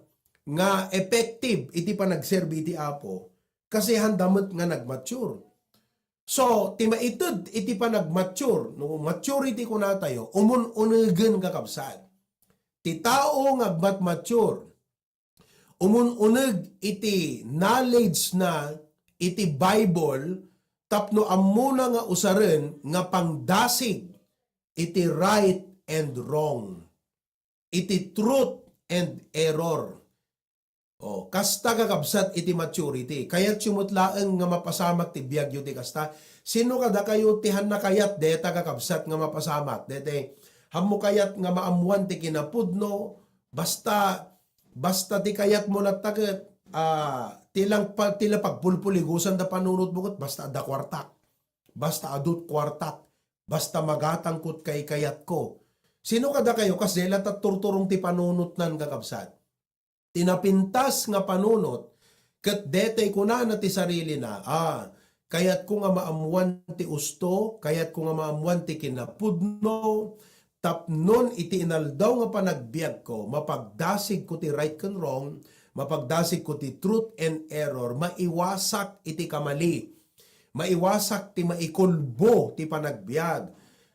nga effective iti panagserbi iti Apo, kasi handa met nga nagmature. So, ti maited iti panagmature, no, maturity kunatayo, umun-unegen, kakabsat. Ti tao nga agmatmature, umun-uneg iti knowledge na iti Bible tapno ammona nga usaren nga pangdasig iti right and wrong, iti truth and error. Oh, kasta kakabsat iti maturity. Kayatyo met laeng nga mapasamak ti biagyo ti kasta. Sino kadakayo ti han nakayat deta kakabsat nga mapasamak? Dete, hammo kayat nga maammuan ti kinapudno, basta, basta ti kayatmo latta ket, ah, ti lang pa, ti lang pagpulpuligusan da panunotmo ket basta adda kuartak. Basta adut kuartak. Basta magatangkot kaykayatko. Sino kadakayo kas dela ta turturong ti panunotnan kakabsat? Ti napintas nga panunot, ket detay kunana ti sarilina, "Ah, kayatko nga maammuan ti usto, kayatko nga maammuan ti kinapudno, tapnon iti inaldaw nga panagbiagko, mapagdasigko ti right ken wrong, mapagdasigko ti truth and error, maiwasak iti kamali, maiwasak ti maikulbo ti panagbiag,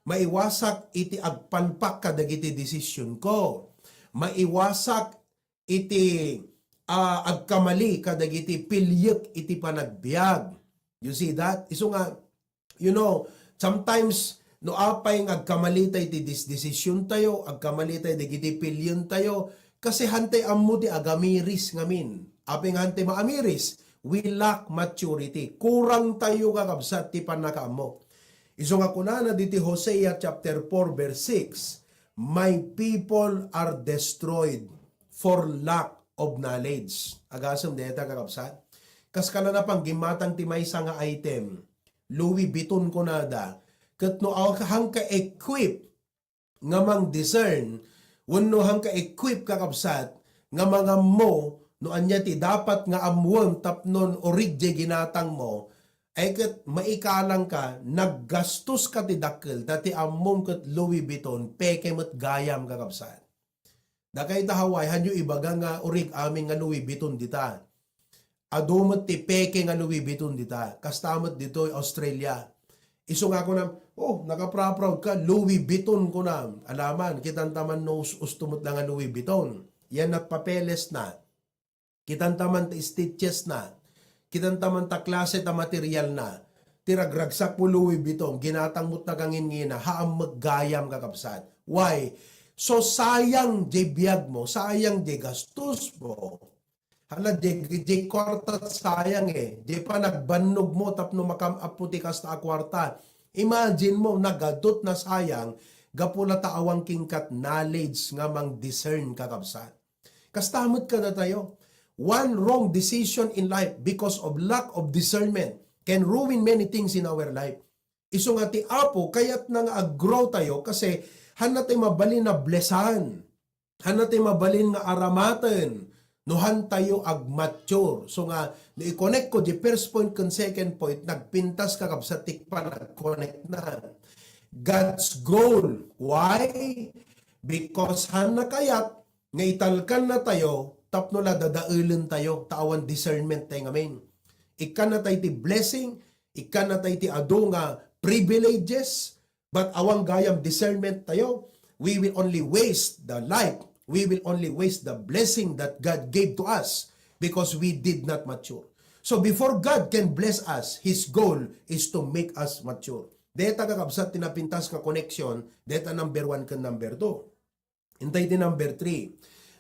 maiwasak iti agpalpak kadagiti desisyonko, maiwasak iti, ah, agkamali kadagiti pilyek iti panagbiag." You see that? Isu nga, you know, sometimes, no apay nga agkamali tay iti dis-, desisyon tayo, agkamali tay dagiti pilyen tayo, kasi hantay ammo ti agamiris ngamin. Apay nga hantay maamiris? We lack maturity. Kurang tayo kakabsat ti pannakaammo. Isu nga kunana diti Hosea chapter four verse six, "My people are destroyed for lack of knowledge." Agasem deta kakabsat. Kas kana napanggimatang ti maysa nga item, Louis Vuitton kunada, ket no aw-, hangka equip nga mang-discern, wenno hangka equip kakabsat nga mangammo no ania ti dapat nga ammuem tapnon urig diay ginatangmo, ay ket maikalang ka, naggastos ka ti dakkel, ta ti ammom ket Louis Vuitton, peke met gayam kakabsat. Dakay ta Hawaii, hanyo ibaga nga urig amin nga Louis Vuitton dita. Adu met ti peke nga Louis Vuitton dita. Kasta met ditoy Australia. Isu nga kunam, "Oh, nakaprapraud ka, Louis Vuitton," kunam. Alaman, kitanta man no us-, usto met la nga Louis Vuitton. Yan at papeles na. Kitanta man ta stitches na. Kitanta man ta klase ta material na. Ti ragragsak mo Louis Vuitton, ginatang mo't naganginngina, haam met gayam kakabsat. Why? So, sayang jay biag mo, sayang jay gastos mo. Hala, jay, jay kuarta sayang eh. Jay pa nagbannog mo tapno makam-, apo ti kasta a kuarta. Imagine mo, nagadot na sayang, gapu la ta awan kingkat knowledge nga mang-discern kakabsat. Kasta met kadatayo. One wrong decision in life because of lack of discernment can ruin many things in our life. Isu nga ti Apo, kayatna nga ag-grow tayo kasi hanna tayo mabalin a blessan. Hanna tayo mabalin nga aramaten no han tayo ag-mature. So nga, no i-connect ko di first point ken second point, nagpintas kakabsat ti panag-connect na. God's goal. Why? Because hanna kayat nga italkan na tayo tapno la dadaelen tayo, ta awan discernment tayo ngamin. Ikkan na tayo ti blessing, ikkan na tayo ti adu nga privileges, but awan gayam discernment tayo, we will only waste the life. We will only waste the blessing that God gave to us because we did not mature. So before God can bless us, His goal is to make us mature. Deta kakabsat ti napintas nga connection, deta number one ken number two. Intay ti number three.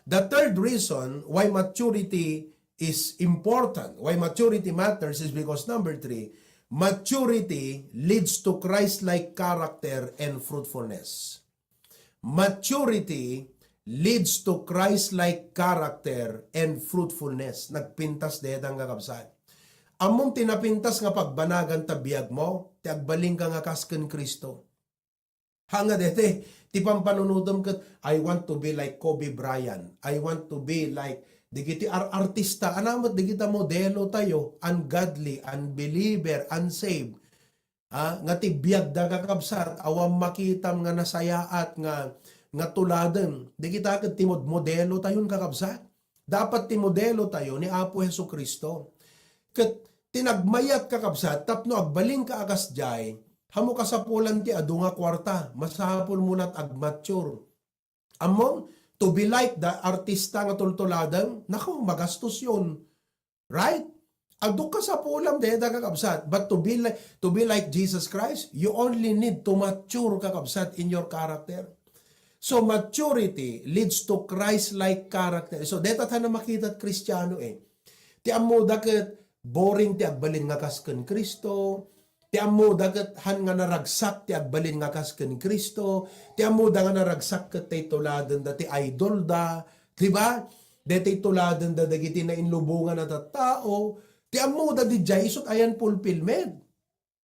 The third reason why maturity is important, why maturity matters, is because number three, maturity leads to Christ-like character and fruitfulness. Maturity leads to Christ-like character and fruitfulness. Nagpintas deta nga kabsat. Ammom ti napintas nga pagbanagan ta biag mo, ti agbalin ka nga kas ken Cristo. Hanga dete, ti pampanunotem ket, "I want to be like Kobe Bryant. I want to be like dagiti ar-, artista." Anamet dagita modelo tayo, ungodly, unbeliever, unsaved. Ah, nga ti biagda, kakabsat, awan makitam nga nasayaat nga, nga tuladen. Dagita ket ti mod-, modelo tayon, kakabsat. Dapat ti modelo tayo ni Apo Jesu-Cristo. Ket ti nagmayat, kakabsat, tapno agbalinka a kasdiay, hamo kasapulan ti adu nga kuarta, masapul mo lat agmature. Ammom, to be like the artista nga tultuladem, nako, magastos yon. Right? Adu kasapulam dayta, kakabsat. But to be like, to be like Jesus Christ, you only need to mature, kakabsat, in your character. So, maturity leads to Christ-like character. So, deta ta na makita ti Kristiano eh. Ti ammoda ket boring ti agbalin nga kas ken Cristo. Ti ammoda ket han nga naragsak ti agbalin nga kas ken Cristo. Ti ammoda nga naragsak ket tay tuladenda ti idolda. Di ba? Detoy tuladenda dagiti nainlubongan a tattao. Ti ammoda didiay isut ayan fulfillment.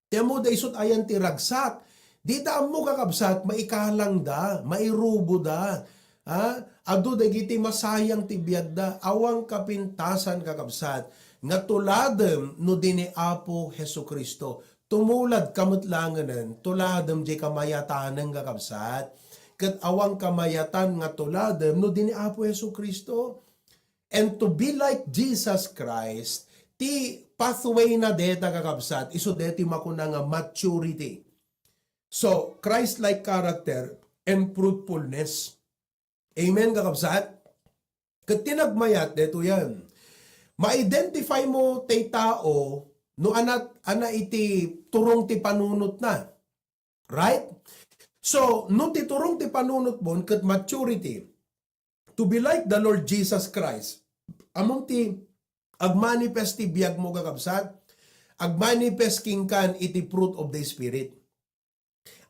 Ti ammoda isut ayan ti ragsak. Dita ammo, kakabsat, maikalangda, mairuboda. Ha? Adu dagiti masayang ti biagda. Awan kapintasan, kakabsat, nga tuladem no di ni Apo Jesu-Cristo. Tumuladka met laengen, tuladem diay kamayatanen, kakabsat. Ket awan kamayatan nga tuladem no di ni Apo Jesu-Cristo. And to be like Jesus Christ, ti pathway na deta, kakabsat, isu deti makuna nga maturity. So, Christ-like character and fruitfulness. Amen, kakabsat? Ket ti nagmayat, deto yan. Ma-identify mo tay tao no anat, ana iti turong ti panunot na. Right? So, no ti turong ti panunot mo, ket maturity, to be like the Lord Jesus Christ. Ammom ti agmanifest ti biag mo, kakabsat, agmanifest kenka iti fruit of the Spirit.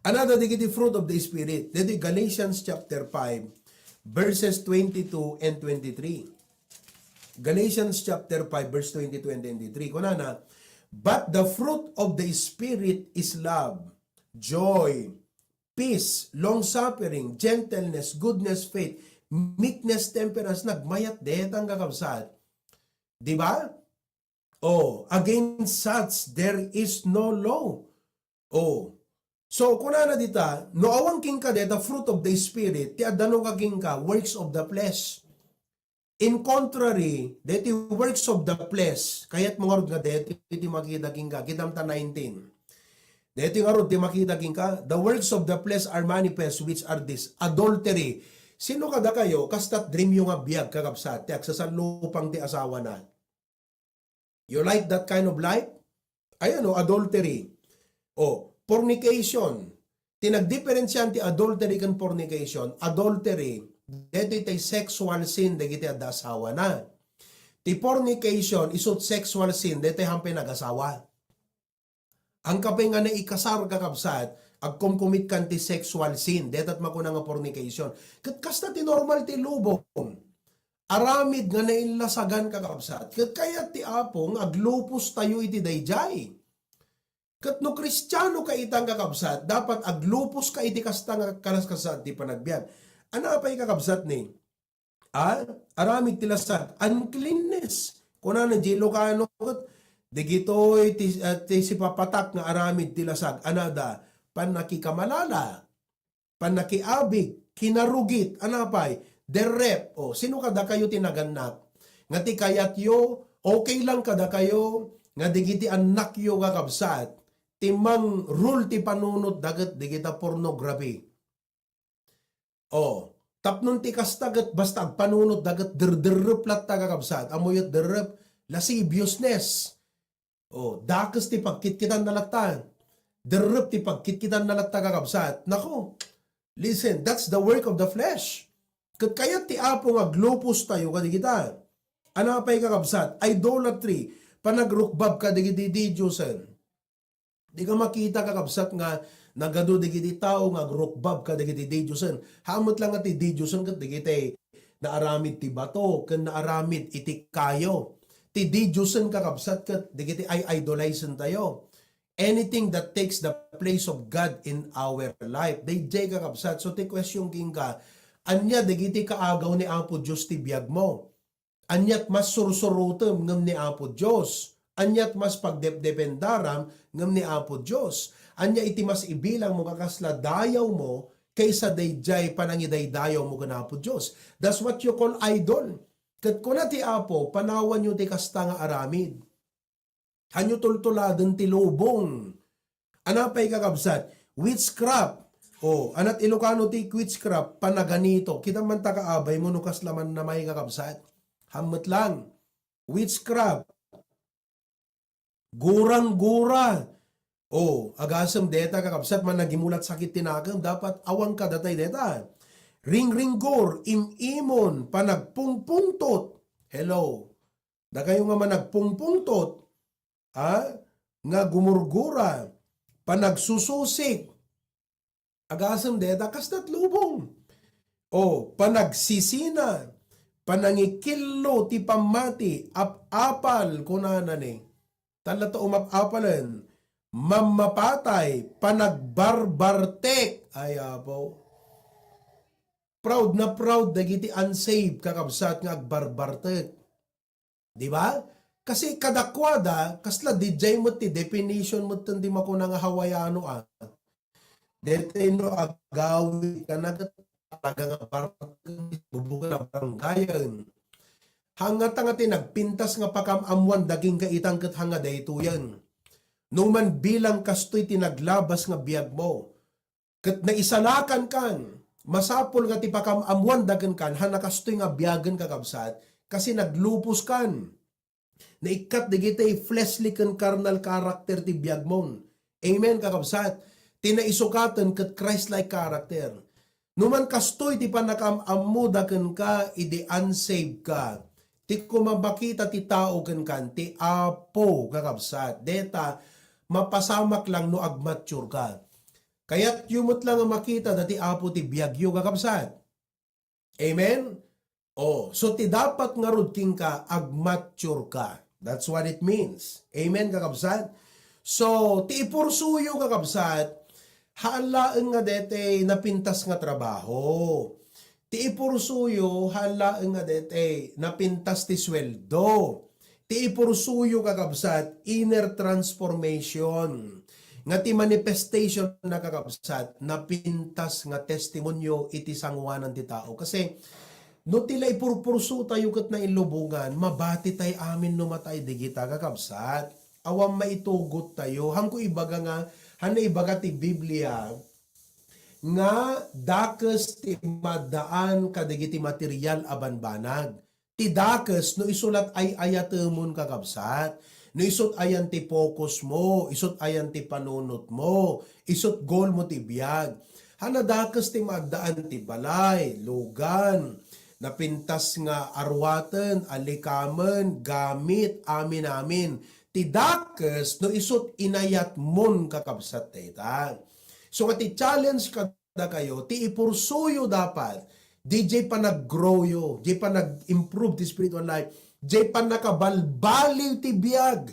Another dagiti fruit of the Spirit. Ditoy Galatians chapter five, verses twenty-two and twenty-three. Galatians chapter five, verse twenty-two and twenty-three. Kunana, "But the fruit of the Spirit is love, joy, peace, long-suffering, gentleness, goodness, faith, meekness, temperance." Nagmayat detang, kakabsat. Di ba? Oh, "Against such there is no law." Oh. So, kunana dita, no awan kenka deta fruit of the Spirit, ti adda no ka kenka, works of the flesh. In contrary, deti works of the flesh, kayat mo ngarud nga deti ti makita kenka, kitam ta nineteen. Deti ngarud ti makita kenka, "The works of the flesh are manifest, which are this: adultery." Sino kadakayo, kasta't dream yo nga biag, kakabsat, ti agsasallupang ti asawana? You like that kind of life? Ayan o, adultery. O, fornication. Ti nagdiferensiaan ti adultery ken fornication, adultery, daytoy tay sexual sin dagiti adda asawana. Ti fornication, isut sexual sin, daytoy hampay nagasawa. Angka pay nga naikasar, kakabsat, agkomkomit kan ti sexual sin, dayta ti makuna nga fornication. Ket kasta ti normal ti lubong. Aramid nga naillasagan, kakabsat. Ket kayat ti Apo nga aglupos tayo iti daydiay. Ket no Kristiano ka itan, kakabsat, dapat aglupos ka iti kasta nga kalaskasaan ti panagbiag. Ania pay, kakabsat, ni? Ah, aramid ti lasag, uncleanness. Kunana di Ilocano ket, dagitoy ti, ah, ti sipapatak nga aramid ti lasag. Ania da? Pannakikamalala, pannakiabig, kinarugit, ania pay? Derrep. O, sino kadakayo ti nagannak? Nga ti kayatyo, okay lang kadakayo, nga dagiti annakyo, kakabsat, ti mang-rule ti panunotda ket dagita pornography. O, tapno ti kasta ket basta agpanunotda ket derderrep latta, kakabsat. Ammoyo ti derrep, lasciviousness. O, dakes ti pagkitkitanna latta. Derrep ti pagkitkitanna latta, kakabsat. Nako, listen, that's the work of the flesh. Ket kayat ti Apo nga aglupos tayo kadagita. Ania pay, kakabsat? Idolatry, panagrukbab kadagiti didiosen. Di ka makita, kakabsat, nga nagadu dagiti tao nga agrukbab kadagiti didiosen. Haan met laeng nga ti didiosen ket dagiti naaramid ti bato ken naaramid iti kayo. Ti didiosen, kakabsat, ket dagiti ay-idolizen tayo. Anything that takes the place of God in our life. Daydiay, kakabsat. So, ti question kenka, ania dagiti kaagaw ni Apo Dios ti biag mo? Aniat mas sursurotem ngem ni Apo Dios? Aniat mas pagdepdependaram ngem ni Apo Dios? Ania iti mas ibilangmo nga kasla dayawmo kaysa daydiay panangidaydayawmo ken Apo Dios? That's what you call idol. Ket kuna ti Apo, panawanyo ti kasta nga aramid. Hanyo tultuladen ti lubong. Ania pay, kakabsat? Witchcraft. O, ania ti Ilocano ti witchcraft? Panaganito. Kita man ta kaabay mo no kasla man namay, kakabsat. Haan met laeng. Witchcraft. Gurang-gura. O, agasem deta, kakabsat, man nagimulat sakit ti nakem, dapat awan kadatay deta. ringringgor, im-imon, panagpungpungtot. Hello. Dakayo nga managpungpungtot, a, nga gumurgura, panagsususik. Agasem deta, kastat lubong. O, panagsisina, panangikillo ti pammati, ap-apal, kunana ni. Tan la ta umap-apalen, mammapatay, panagbarbartek. Ay, Apo. Proud na proud dagiti unsaved, kakabsat, nga agbarbartek. Di ba? Kasi kadakuada, kasla didiay met ti definition met ti makuna nga Hawaiano, a. Detoy no agawid ka na ket talaga nga barbartek, bubukel a baranggayen. Hangngata nga ti nagpintas nga pakam-ammoan daging kaitan ket hanga daytoyen. No man bilang kastoy ti naglabas nga biagmo, ket naisalakan kan, masapul nga ti pakam-ammoan dagen kan, hana kastoy nga biagen, kakabsat, kasi naglupos kan. Naikkat dagiti fleshly ken carnal character ti biagmon. Amen, kakabsat? Ti naisukaten ket Christ-like character. No man kastoy ti pannakaam-ammoda kenka idi unsaved ka, ti kumamakita ti tao kenkan, ti Apo, kakabsat. Deta, mapasamak lang no agmature ka. Kayatyo met lang nga makita dati Apo ti biagyo, kakabsat. Amen? Oh, so ti dapat ngarud kenka, agmature ka. That's what it means. Amen, kakabsat? So, ti ipursuyo, kakabsat, haan laeng nga dete napintas nga trabaho. Ti ipursuyo, haan laeng nga dete napintas ti sueldo. Ti ipursuyo, kakabsat, inner transformation. Nga ti manifestation na, kakabsat, napintas nga testimonio iti sanguanan ti tao. Kasi, no ti la ipurpurso tayo ket nainlubongan, mabati tay amin no matay digita, kakabsat. Awan maitugot tayo. Hanko ibaga nga, han ibaga ti Biblia, nga dakes ti maddaan kadagiti material a banbanag. Ti dakes no isu lat ay-ayatemon, kakabsat. No isut ayan ti focus mo, isut ayan ti panunot mo, isut goal mo ti biag. Hana dakes ti maddaan ti balay, lugan, napintas nga aruaten, alikamen, gamit, amin-amin. Ti dakes no isut inayatmon, kakabsat, dayta. So, nga ti challenge kadakayo, ti ipursuyo dapat, di jay panag-growyo, jay panag-improve ti spiritual life, jay pannakabalbaliw ti biag,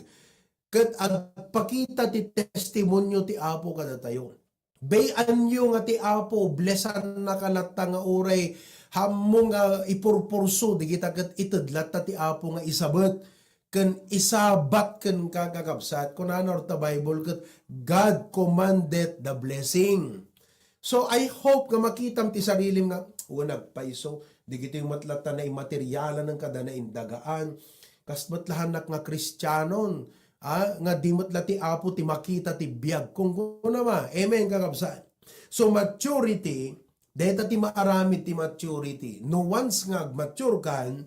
ket agpakita ti testimonio ti Apo kadatayo. Bay-anyo nga ti Apo, blessannaka latta nga uray hammo nga ipurpurso, digita ket ited latta ti Apo nga isabet ken isabat kenka, kakabsat. Kunana ta Bible ket, "God commanded the blessing." So, I hope nga makitam ti sarilim nga, "Wen, agpayso, digitoy met latta naimaterialan kada naindagaan. Kas met lahannak nga Kristianon, a, nga di met la ti Apo ti makita ti biag." Kung kuna ma, amen, kakabsat. So, maturity, dayta ti maaramid ti maturity. No once nga agmature kan,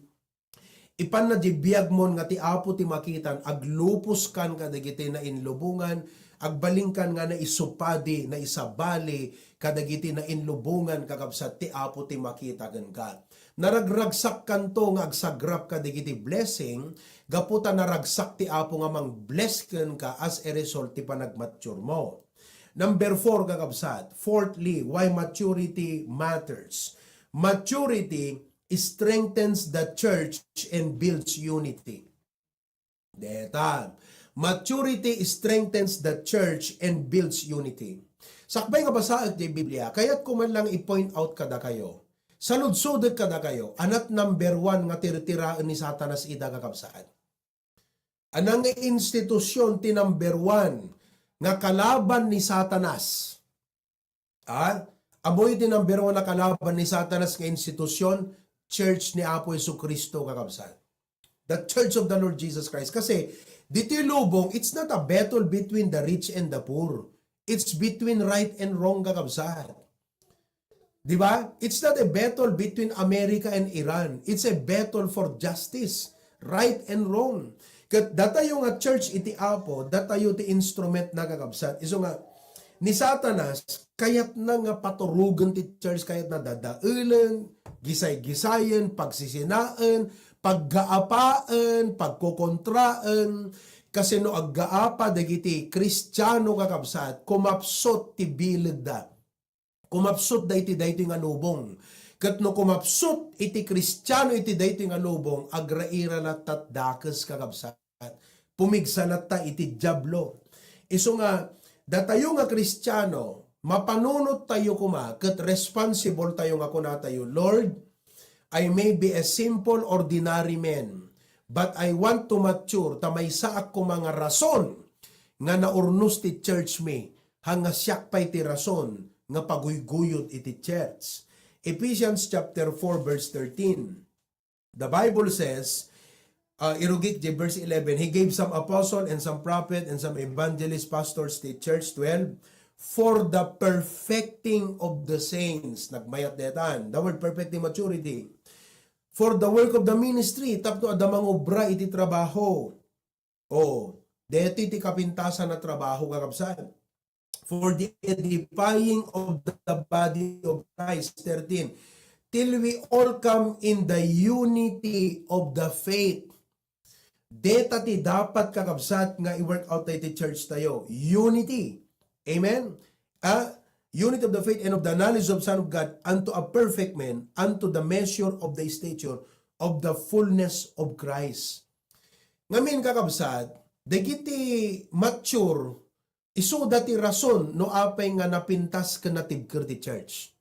ipanna di biagmon nga ti Apo ti makitan, aglupos kan kadagiti nainlubongan, agbalin kan nga naisupadi, naisabali kadagiti nainlubongan, kakabsat, ti Apo ti makita kenka. Naragragsak kanto nga agsagrap kadagiti blessing, gapu ta naragsak ti Apo nga mang-bless kenka as a result ti panagmature mo. Number four, kakabsat. Fourthly, why maturity matters. Maturity strengthens the church and builds unity. Deta. Maturity strengthens the church and builds unity. Sakbay nga basaek ti Biblia, kayatko man lang i-point out kadakayo. Saludsodek kadakayo, anat number one nga tirtiraen ni Satanas ida, kakabsat. Anang nga institusyon ti number one nga kalaban ni Satanas? A, ammoyo ti number one a kalaban ni Satanas nga institusyon, Church ni Apo Jesu-Cristo, kakabsat. The Church of the Lord Jesus Christ. Kasi, ditoy lubong, it's not a battle between the rich and the poor. It's between right and wrong, kakabsat. Di ba? It's not a battle between America and Iran. It's a battle for justice, right and wrong. Ket datayo nga church iti Apo, datayo ti instrument na, kakabsat. Isu nga, ni Satanas, kayatna nga paturogen ti church, kayatna dadaelen, gisay-gisayen, pagsisinaen, paggaapaen, pagkokontraen, kasi no aggaapa dagiti Kristiano, kakabsat, kumapsut ti bilegda. Kumapsutda iti daytoy nga lubong. Ket no kumapsut iti Kristiano iti daytoy nga lubong, agraira latta dakes, kakabsat. Pumigsa latta iti Diablo. Isu nga, datayo nga Kristiano, mapanunot tayo koma, ket responsible tayo nga kunatayo, "Lord, I may be a simple, ordinary man, but I want to mature, ta maysaak koma nga rason nga naurnos ti church mi, haan nga siak pay ti rason nga paguyguyod iti church." Ephesians chapter four, verse thirteen. The Bible says, uh, irugik di verse eleven, "He gave some apostle and some prophet and some evangelist, pastors, teachers," twelve, "for the perfecting of the saints." Nagmayat detan. The word perfecting, maturity. "For the work of the ministry," tapno adda mangobra iti trabaho. Oh, deti ti kapintasan a trabaho, kakabsat. "For the edifying of the body of Christ," thirteen, "till we all come in the unity of the faith." Deta ti dapat, kakabsat, nga i-work out tayo ti church tayo. Unity. Amen? Ah, "unity of the faith and of the knowledge of Son of God, unto a perfect man, unto the measure of the stature of the fullness of Christ." Ngamin, kakabsat, dagiti mature, isuda ti rason no apay nga napintas ken natibker ti church.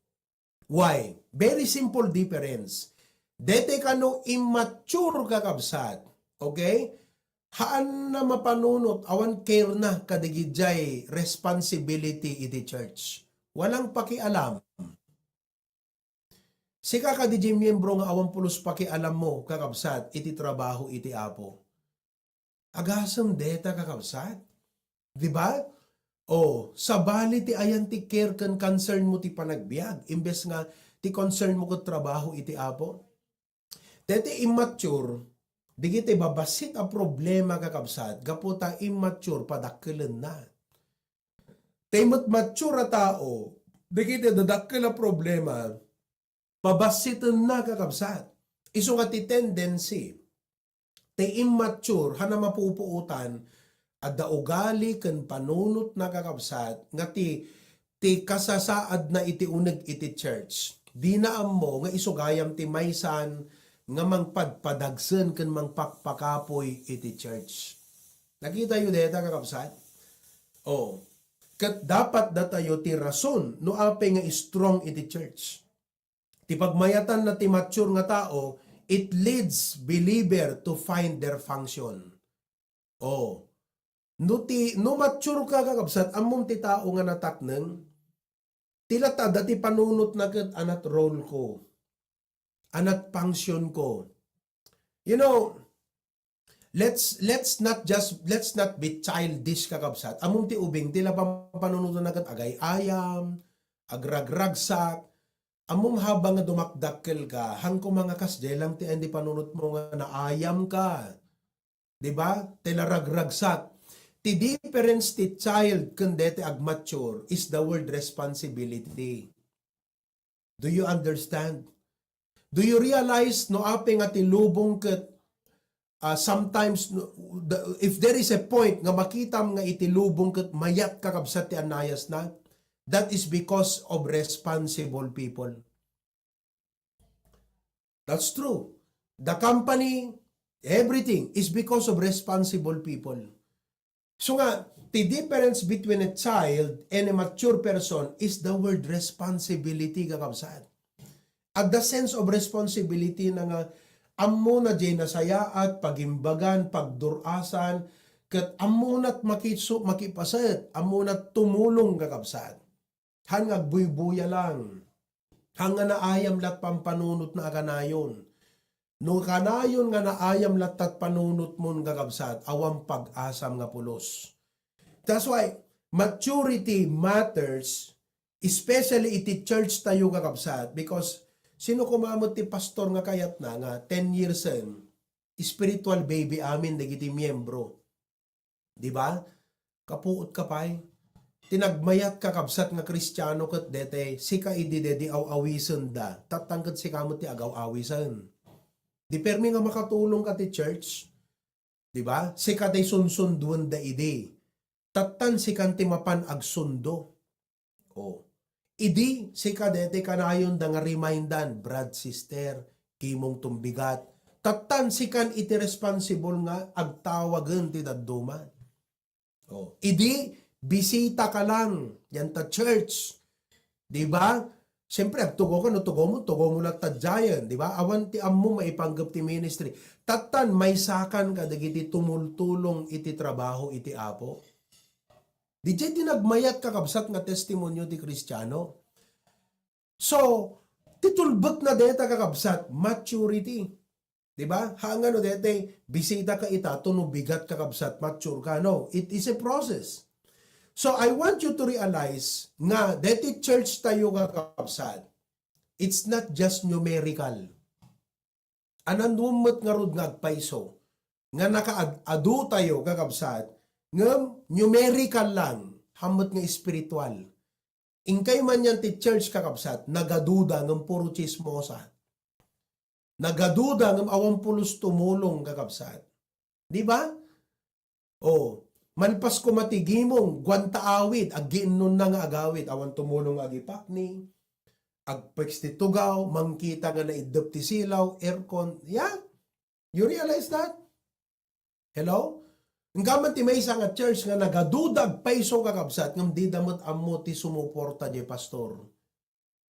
Why? Very simple difference. Dete kano immature, kakabsat, okay? Haanna mapanunot, awan care na kadagidiay responsibility iti church. Walang pakialam. Sika kadi diay miyembro nga awan pulos pakialammo, kakabsat, iti trabaho iti Apo. Agasem deta, kakabsat. Di ba? O, sabali ti ayan ti care ken concern mo ti panagbiag, imbes nga ti concern mo ket trabaho iti Apo. Deti immature, dagiti babassit a problema, kakabsat, gapu ta immature, padakkelenna. Tay met mature a tao, dagiti dadakkel a problema, pabassitenna, kakabsat. Isu nga ti tendency, ti immature, haan a mapupuotan, adda ugali ken panunotna, kakabsat, nga ti, ti kasasaadna iti uneg iti church. Dina ammo nga isu gayam ti maysan nga mangpadpadagsen ken mangpakpakapuy iti church. Nakitayo deta, kakabsat? O, ket dapat datayo ti rason no apay nga strong iti church. Ti pagmayatanna ti mature nga tao, it leads believer to find their function. O, no ti, no mature ka, kakabsat, ammom ti tao nga natakneng, ti latta, adda ti panunotna ket, "Anat role ko? Anat function ko?" You know, let's, let's not just, let's not be childish, kakabsat. Ammom ti ubing, ti la pampanunotanna ket agay-ayam, agragragsak. Ammom, habang nga dumakdakkel ka, haan koma nga kasdiay lang ti ayan ti panunotmo nga naayam ka. Di ba? Ti la ragragsak. Ti difference ti child ken deti agmature is the word responsibility. Do you understand? Do you realize no apay nga ti lubong ket, ah, sometimes, no, the, if there is a point nga makitam nga iti lubong ket mayat, kakabsat, ti annayasna, that is because of responsible people. That's true. The company, everything is because of responsible people. So nga, the difference between a child and a mature person is the word responsibility, kakabsat. Adda sense of responsibility na nga ammona diay nasayaat, pagimbagan, pagdur-asan, ket ammonat makisu-, makipaset, ammonat tumulong, kakabsat. Haan nga agbuybuya lang. Haan nga naayam lat pampanunotna a kanayon. No kanayon nga naayam lattat panunotmon, kakabsat, awan pag-asam nga pulos. That's why maturity matters, especially iti church tayo, kakabsat, because sino koma met ti pastor nga kayatna nga ten years en, spiritual baby amin dagiti miyembro. Di ba? Kapuot ka pay. Ti nagmayat, kakabsat, nga Kristiano ket dete, sika idi dedi aw-awisenda, tattan ket sika met ti agaw-awisen. Di permi nga makatulong ka ti church, di ba? Sika ti sunsunduenda idi. Tattan sikan ti mapan agsundo. O. Idi sika dete kanayonda nga remindan, brad, sister, kimong tumbigat. Tattan sikan iti responsible nga agtawagen ti dadduma. O. Idi bisita ka lang, yan ta church. Di ba? Siyempre, agtugaw ka, no tugaw mo, tugaw mo latta diayen, di ba? Awan ti ammo maipanggep ti ministry. Tattan, maysakan ka dagiti tumultulong iti trabaho iti Apo. Didiay ti nagmayat, kakabsat, nga testimonio ti Kristiano. So, ti tulbekna deta, kakabsat, maturity. Di ba? Haan nga no dete, bisita ka ita, tuno bigat, kakabsat, mature ka. No, it is a process. So, I want you to realize nga deti church tayo, kakabsat, it's not just numerical. Anan met ngarud nga agpayso nga nakaad-adu tayo, kakabsat, ngem numerical lang, hammet nga espiritual. Inkay man yan ti church, kakabsat, nagaduda ngem puro chismosa. Nagaduda ngem awan pulos tumulong, kakabsat. Di ba? O, malpas koma ti gimong, guanta awid, aggiinnonna nga agawid, awan tumulong nga agipakni, agpeks ti tugaw, mangkita nga naiddep ti silaw, aircon. Yeah? You realize that? Hello? Engka man ti maysa nga church nga nagaduda, agpayso, kakabsat, ngem dida met ammo ti sumuporta diay pastor.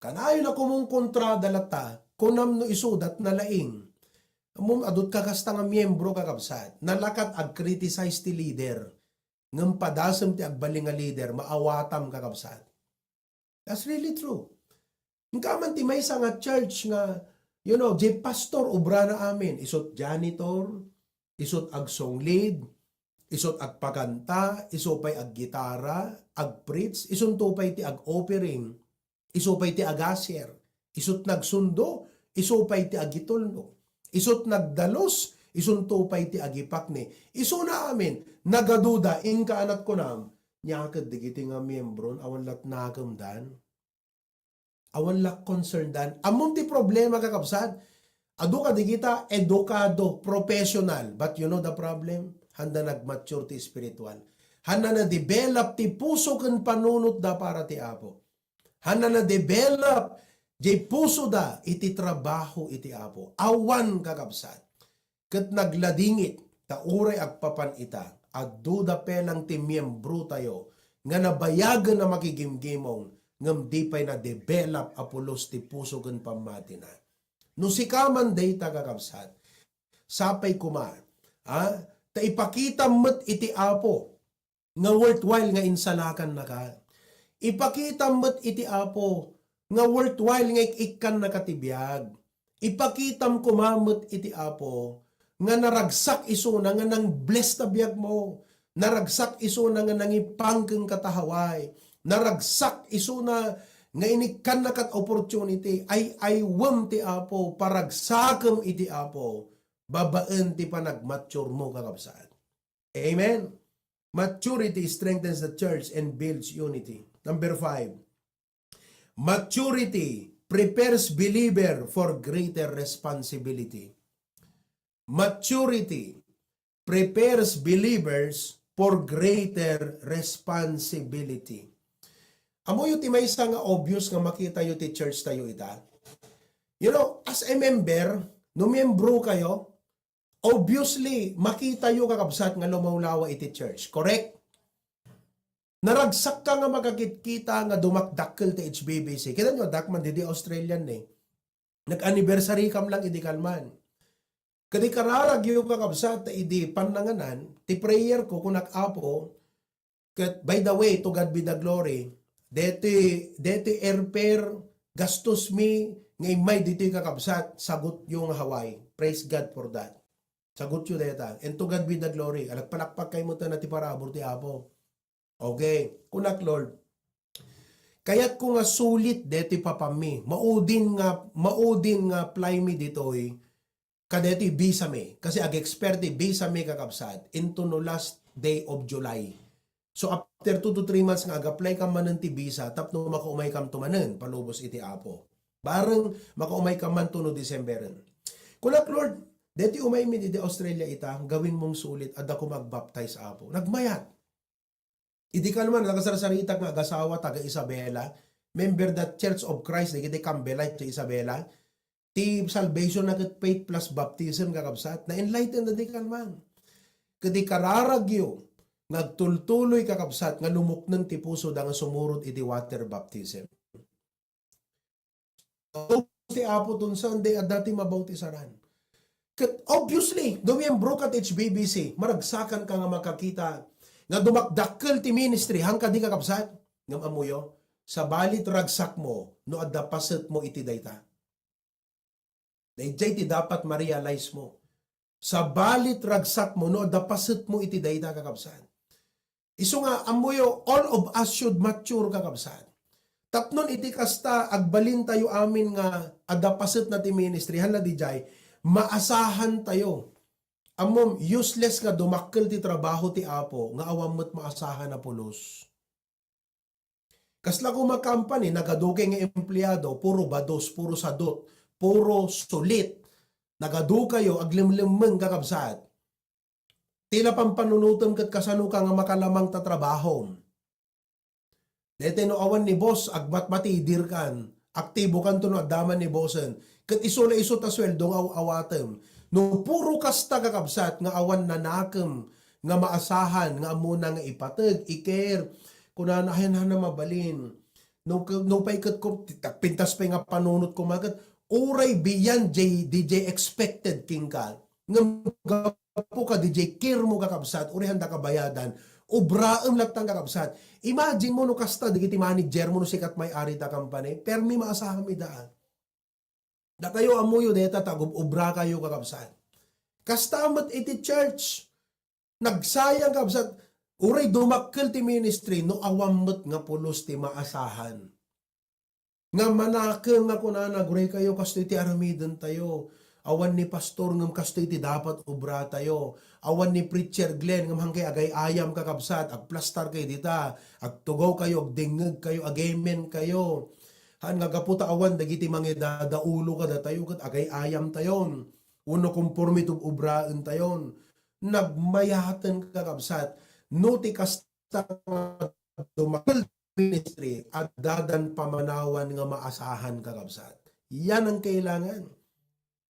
Kanayon a kumungkontrada latta, kunam no isudat nalaing. Ammom, adut ka kasta nga miyembro, kakabsat, nalakat ag-criticize ti leader. Ngem padasem ti agbalin nga leader, maawatam, kakabsat. That's really true. Engka man ti maysa nga church nga, you know, diay pastor, obrana amin. Isut janitor, isut agsong lead, isut agpakanta, isu pay aggitara, agpreach, isunto pay ti ag-offering, isu pay ti agasir, isut nagsundo, isu pay ti agitulnog, isut nagdalus, isunto pay ti agipakni. Isuna amin, nagaduda, inka anat kunam, nia ket dagiti nga miyembron, awan lat nakemdan. Awan la concerndan. Ammom ti problema, kakabsat? Adu kadagita edukado, professional, but you know the problem? Handa nagmature ti espiritual. Handa na-develop ti puso ken panunotda para ti Apo. Handa na-develop diay pusoda iti trabaho iti Apo. Awan, kakabsat. Ket nagladingit ta uray agpapan ita, adda pay lang ti miembrotayo nga nabayagen a makigimgimong ngem di pay na-develop a pulos ti puso ken pammatina. No sika man dayta, kakabsat, sapay koma, a, ta ipakitam met iti Apo nga worthwhile nga insalakannaka. Ipakitam met iti Apo nga worthwhile nga ik-ikkannaka ti biag. Ipakitam koma met iti Apo nga naragsak isuna nga nang-bless ta biagmo. Naragsak isuna nga nangipang kenka ta Hawaii. Naragsak isuna nga inikkannakat opportunity. Ay-aywem ti Apo, paragsakem iti Apo, babaen ti panagmaturemo, kakabsat. Amen. Maturity strengthens the church and builds unity. Number five, maturity prepares believer for greater responsibility. Maturity prepares believers for greater responsibility. Amoyo ti maysa nga obvious nga makitayo ti church tayo ita. You know, as a member, no miyembro kayo, obviously, makitayo, kakabsat, nga lumawlawa iti church. Correct? Naragsakka nga makakitkita nga dumakdakkel ti H B B C. Kitaenyo, addak man didi Australian ni. Nag-anniversary kam lang idi kalman. Ket ikararagyo, kakabsat, ta idi pannanganan, ti prayer ko, kunak, Apo, ket, by the way, to God be the glory, deti, deti airfare gastos mi nga immay ditoy, kakabsat, sagutyo nga Hawaii. Praise God for that. Sagutyo dayta. And to God be the glory. Alagpalakpak kay mo ta na ti parabur ti Apo. Okay. Kunak, Lord, kayatko nga sulit deti papammi. Maudin nga, maudin nga apply mi ditoy kadeti visa mi. Kasi ag-expire ti visa mi, kakabsat, into no last day of July. So, after two to three months nga ag-apply ka manen ti visa, tapno makaumaykam to manen, palubos iti Apo. Bareng makaumaykam man to no Decemberen. Kunak, "Lord, deti umaymi didi Australia ita, gawin mong sulit, adda koma agbaptize, Apo." Nagmayat. Idi kalman, nakasarsaritak nga agasawa, taga Isabela, member da Church of Christ, dagiti Campbellite ti Isabela, ti salvation na ket faith plus baptism, kakabsat. Na-enlighten da di kalman. Ket ikararagyo nga agtultuloy, kakabsat, nga lumukneng ti pusoda nga sumurot iti water baptism. Ti Apo ton saan, di adda ti mabaw ti saran. Ket obviously, no miyembro ka ti H B B C, maragsakan ka nga makakita nga dumakdakkel ti ministry, han kadi, kakabsat? Ngem ammoyo, sabalit ragsakmo no adda pasetmo iti dayta. Daydiay ti dapat ma-realize mo. Sabalit ragsakmo no adda pasetmo iti dayta, kakabsat. Isu nga, ammoyo, all of us should mature, kakabsat. Tapnon iti kasta, agbalintayo amin nga adda pasetna ti ministry, han la didiay, maasahantayo. Ammom, useless nga dumakkel ti trabaho ti Apo nga awan met maasahan a pulos. Kasla koma company, nagadu kay nga empleado, puro bados, puro sadot, puro sulit. Nagadu kayo, aglemlemmeng, kakabsat. Ti la pampanunotem ket kasano ka nga makalamang ta trabahom. Daytoy no awan ni boss, agmatmatidir kan, aktibo kan to no adda man ni bossen. Ket isu la isu ta sueldo nga aw-awatem. No puro kasta, kakabsat, nga awan nanakem nga maasahan nga ammona nga ipateg, i-care, kunana, "Ayan, hana mabalin." No, no pay ket ko, ti-, pintas pay nga panunot koma ket, uray beyond jay, di jay expected kenka. Ngem gapu ka di jay care mo, kakabsat, uray handa ka bayadan, ubraem latta, kakabsat. Imagine mo no kasta dagiti manager mo no sika ti may-ari ta company, permi maasahanmi da. Dakayo ammoyo dayta ta agub-, ubra kayo, kakabsat. Kasta met iti church, nagsayang, kabsat, uray dumakkel ti ministry no awan met nga pulos ti maasahan. Nga manakem nga kunana, "Uray kayo, kastoy ti aramidentayo. Awan ni pastor ngem kastoy ti dapat obratayo. Awan ni preacher Glenn ngem hangkay agay-ayam, kakabsat, agplastar kayo dita. Agtugaw kayo, agdengngeg kayo, agemen kayo." Han nga gapu ta awan dagiti mangidadaulo kadatayo ket agay-ayamtayon. Wenno konforme ti ubraentayon. Nagmayaten, kakabsat, no ti kasta nga dumakkel ministry, addadan pamanawan nga maasahan, kakabsat. Yan ang kailangan.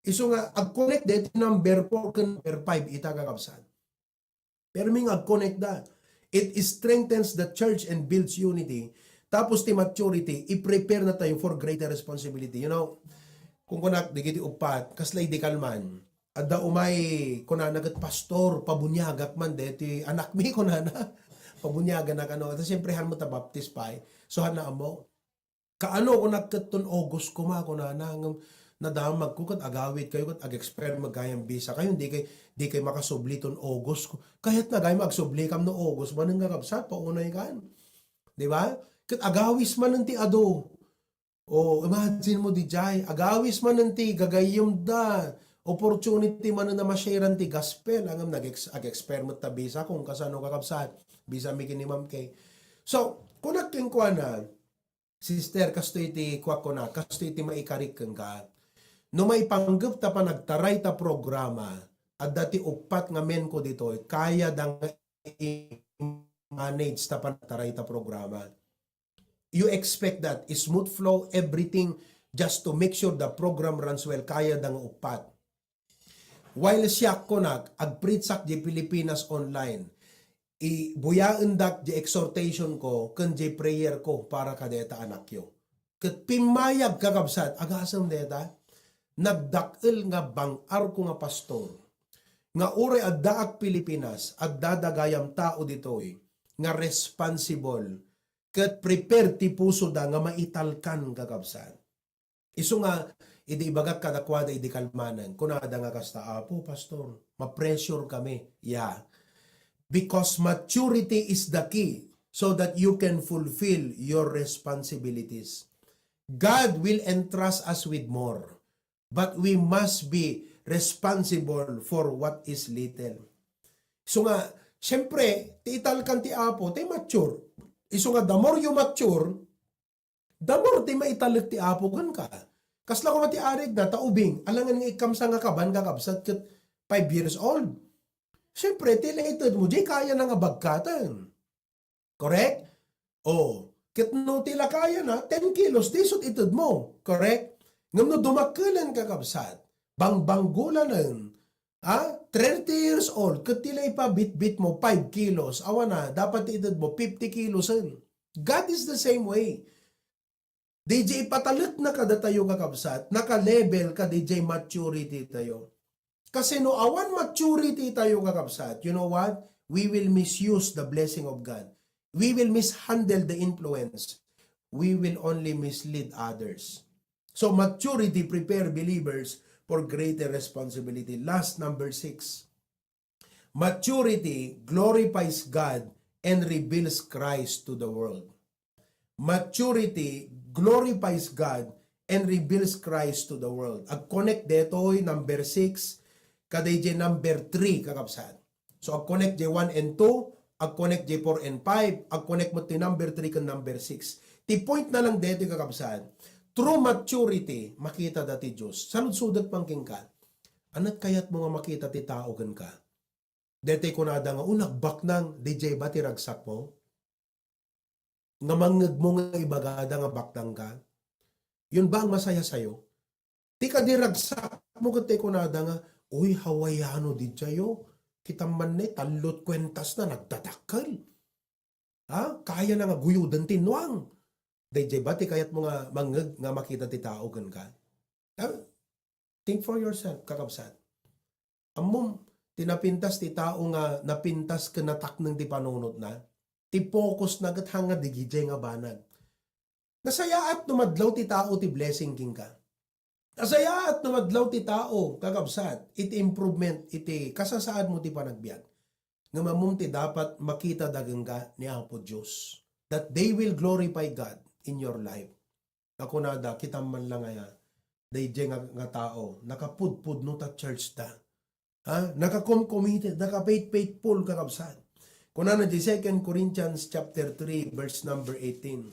Isu nga, ag-connect deti number four ken number five ita, kakabsat. Permi nga ag-connect da. It strengthens the church and builds unity. Tapos ti maturity, i-prepare na tayo for greater responsibility. You know, kung kunak, dagiti uppat, kasla idi kalman, adda umay, kunana ket, "Pastor, pabuniagak man deti anakmi," kunana. Pabuniaganak, ano. At siyempre, han mo ta baptis pay. So, han na ammo. Kaano kunak ket ton August koma, kunana, ngem nadamagko ket agawid kayo ket ag-expire met gayam visa kayo, di kay, di kay makasubli ton August ko. Kayat na gayam agsubli kam no August manen nga kabsat, paunay kan. Di ba? Ket agawis manen ti adu. O, imagine mo, di jay, agawis manen ti gagayyem da. Opportunity manen a ma-sharean ti gospel. Ngem nag-ex-, ag-expire met ta visa kung kasano, kakabsat. Visa mi ken ni Ma'am Kay. So, kunak kenkuana, Sister, kastoy ti kuak kuna, kastoy ti maikarik kenka. No maipanggep ta panagtaray ta programa, adda ti uppat nga menko ditoy, kaya da nga i-manage ta panagtaray ta programa. You expect that smooth flow, everything, just to make sure the program runs well, kaya da nga uppat. While siak kunak, agpreachak di Pilipinas online, ibuyaendak di exhortation ko ken di prayer ko para kadeta anakyo. Ket pimmayag, kakabsat, agasem deta, nagdak-el nga bang-arko nga pastor, nga uray addaak Pilipinas, adda dagayam tao ditoy nga responsible ket prepared ti pusoda nga maitalkan, kakabsat. Isu nga, idi ibagak kadakuada idi kalmanen, kunada nga kasta, "Apo, Pastor, ma-pressure kami." Yeah. Because maturity is the key so that you can fulfill your responsibilities. God will entrust us with more, but we must be responsible for what is little. So nga, Siyempre, ti italkan ti Apo, ti mature. Isu nga, the more you mature, the more ti maitalek ti Apo kenka. Kasla koma ti arigna, ta ubing, alangan nga ikkamsa nga kaban, kakabsat, ket five years old. Siyempre, ti la itedmo, di kayana nga bagkaten. Correct? O, ket no ti la kayana, ten kilos, di isut' itedmo. Correct? Ngem no dumakkelen, kakabsat, bangbanggolanen, ah, thirty years old, ket ti la ipabitbitmo, five kilos, awan a, dapat ti itedmo, fifty kilosen. God is the same way. D J ipatalekna kadatayo, kakabsat, naka-level kadaydiay maturity tayo. Kasi no awan maturity tayo, kakabsat, you know what? We will misuse the blessing of God. We will mishandle the influence. We will only mislead others. So maturity prepare believers for greater responsibility. Last, number six. Maturity glorifies God and reveals Christ to the world. Maturity glorifies God and reveals Christ to the world. Ag-connect detoy number six, kadaydiay number three, kakabsat. So, ag-connect diay one and two, ag-connect diay four and five, ag-connect met ti number three ken number six. Ti point na lang detoy, kakabsat, true maturity, makitada ti Dios. Saludsodek man kenka, ania ti kayatmo nga makita ti tao kenka? Detoy kunada nga, "O, nagbaknang, diay ba ti ragsakmo?" Nga mangngegmo nga ibagada nga baknangka? Yun ba ang masaya sayo? Ti kadi ragsakmo ket ti kunada nga, "Uy, Hawaiano diay, o. Kita man ne, tallo ti kuentasna, nagdadakkel. Ha? Kayana nga guyoden ti nuang." Daydiay ba ti kayatmo nga mangngeg nga makita ti tao kenka? Ah, think for yourself, kakabsat. Ammom, ti napintas ti tao nga napintas ken natakneng ti panunotna, ti focusna ket hanga digidiay nga banag. Nasayaat no madlaw ti tao ti blessing kenka. Nasayaat no madlaw ti tao, kakabsat, iti improvement, iti kasasaadmo ti panagbiag. Ngem ammom ti dapat makita dagenka ni Apo Dios, that they will glorify God in your life. Kakunada, kita man lang aya, daydiay nga, nga tao, nakapudpudno ta church da. Ha? Naka-committed, naka-faith-, faithful, kakabsat. Kunana di Second Corinthians chapter three, verse number eighteen.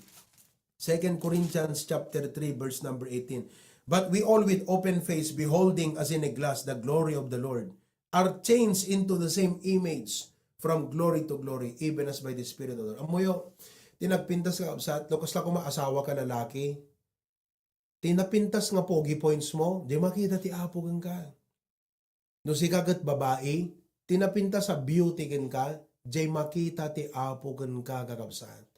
Second Corinthians chapter three, verse number eighteen. "But we all with open face, beholding as in a glass the glory of the Lord, are changed into the same image from glory to glory, even as by the Spirit of the Lord." Ammoyo, ti nagpintas, kakabsat, no kasla koma asawa ka lalaki, ti napintas nga pogi points mo, di makita ti Apo kenka. No sika ket babai, ti napintas a beauty kenka, di makita ti Apo kenka, kakabsat.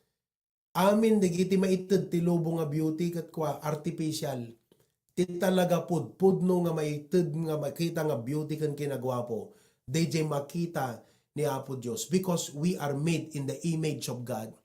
Amin dagiti maited ti lubong nga beauty ket kua, artificial. Ti talaga pudpudno nga maited nga makita nga beauty ken kinaguapo, daydiay makita ni Apo Dios, because we are made in the image of God.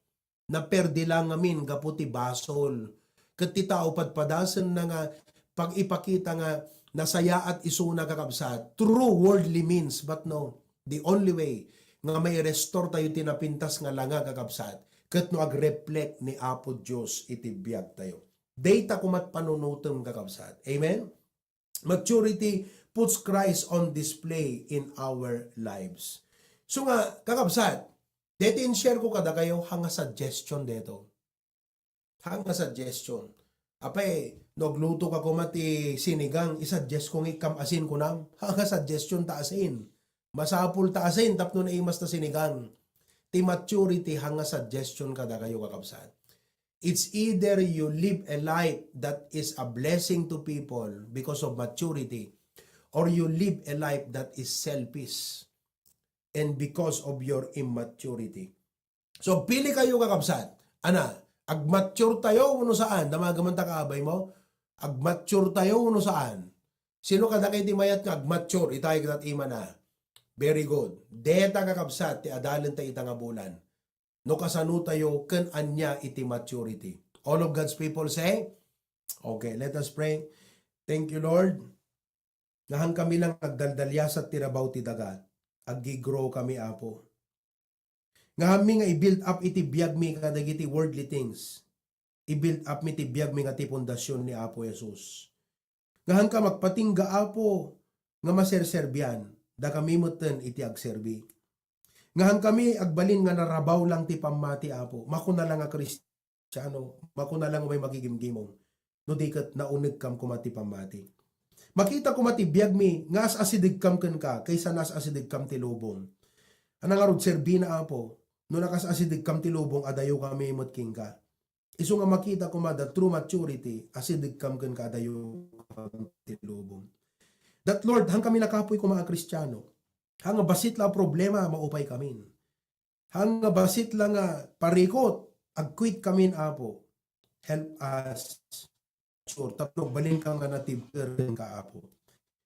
Naperdi la ngamin gapu ti basol. Ket ti tao padpadasenna nga pag-ipakita nga nasayaat isuna, kakabsat, through worldly means, but no, the only way nga mai-restore tayo ti napintas nga langa, kakabsat, ket no ag-reflect ni Apo Dios iti biag tayo. Dayta koma ti panunotem, kakabsat. Amen? Maturity puts Christ on display in our lives. So nga, kakabsat, deti in-share ko kadakayo, hanga suggestion deto. Hanga suggestion. Apay, no agluto ka koma ti sinigang, isuggest ko nga ikkam asin kunam. Hanga suggestion ta asin. Masapul ta asin tapno naimas ta sinigang. Ti maturity, hanga suggestion kadakayo, kakabsat. It's either you live a life that is a blessing to people because of maturity, or you live a life that is selfish and because of your immaturity. So, pili kayo, kakabsat. Ana, agmature tayo wenno saan? Damagen man ta kaabay mo. Agmature tayo wenno saan? Sino kadakayo ti mayat nga agmature? Itay ket imana. Very good. Deta, kakabsat, ti adalen ta ita nga bulan. No kasano tayo ken ania iti maturity. All of God's people say, okay, let us pray. Thank you, Lord. Nga haankami lang agdaldaliasat ti rabaw ti daga. Aggi-grow kami, Apo. Nga haanmi nga i-build up iti biagmi kadagiti worldly things. I-build up mi ti biagmi nga ti pundasyon ni Apo Jesus. Nga haanka magpatingga, Apo, nga maserserbian, dakami metten iti agserbi. Nga hankami agbalin nga narabaw lang ti pammati, Apo. Makuna lang nga Kristiano, makuna lang may magigimgimong. No di ket naunegkam koma ti pammati. Makita koma ti biagmi nga as-asidegkam kenka, kaysa naas-asidegkam ti lubong. Ana ngarud serbina, Apo, no nakas-asidegkam ti lubong, adayo kami met kenka. Isu nga makita koma the true maturity, asidegkam kenka, adayo kam ti lubong. That Lord, hankami nakapuy koma a Kristiano. Hanga basit la a problema, maupay kamin. Hanga basit la nga parikot, agkuit kamin, Apo. Help us. Sure, tapno balinka nga natibker kenka, Apo.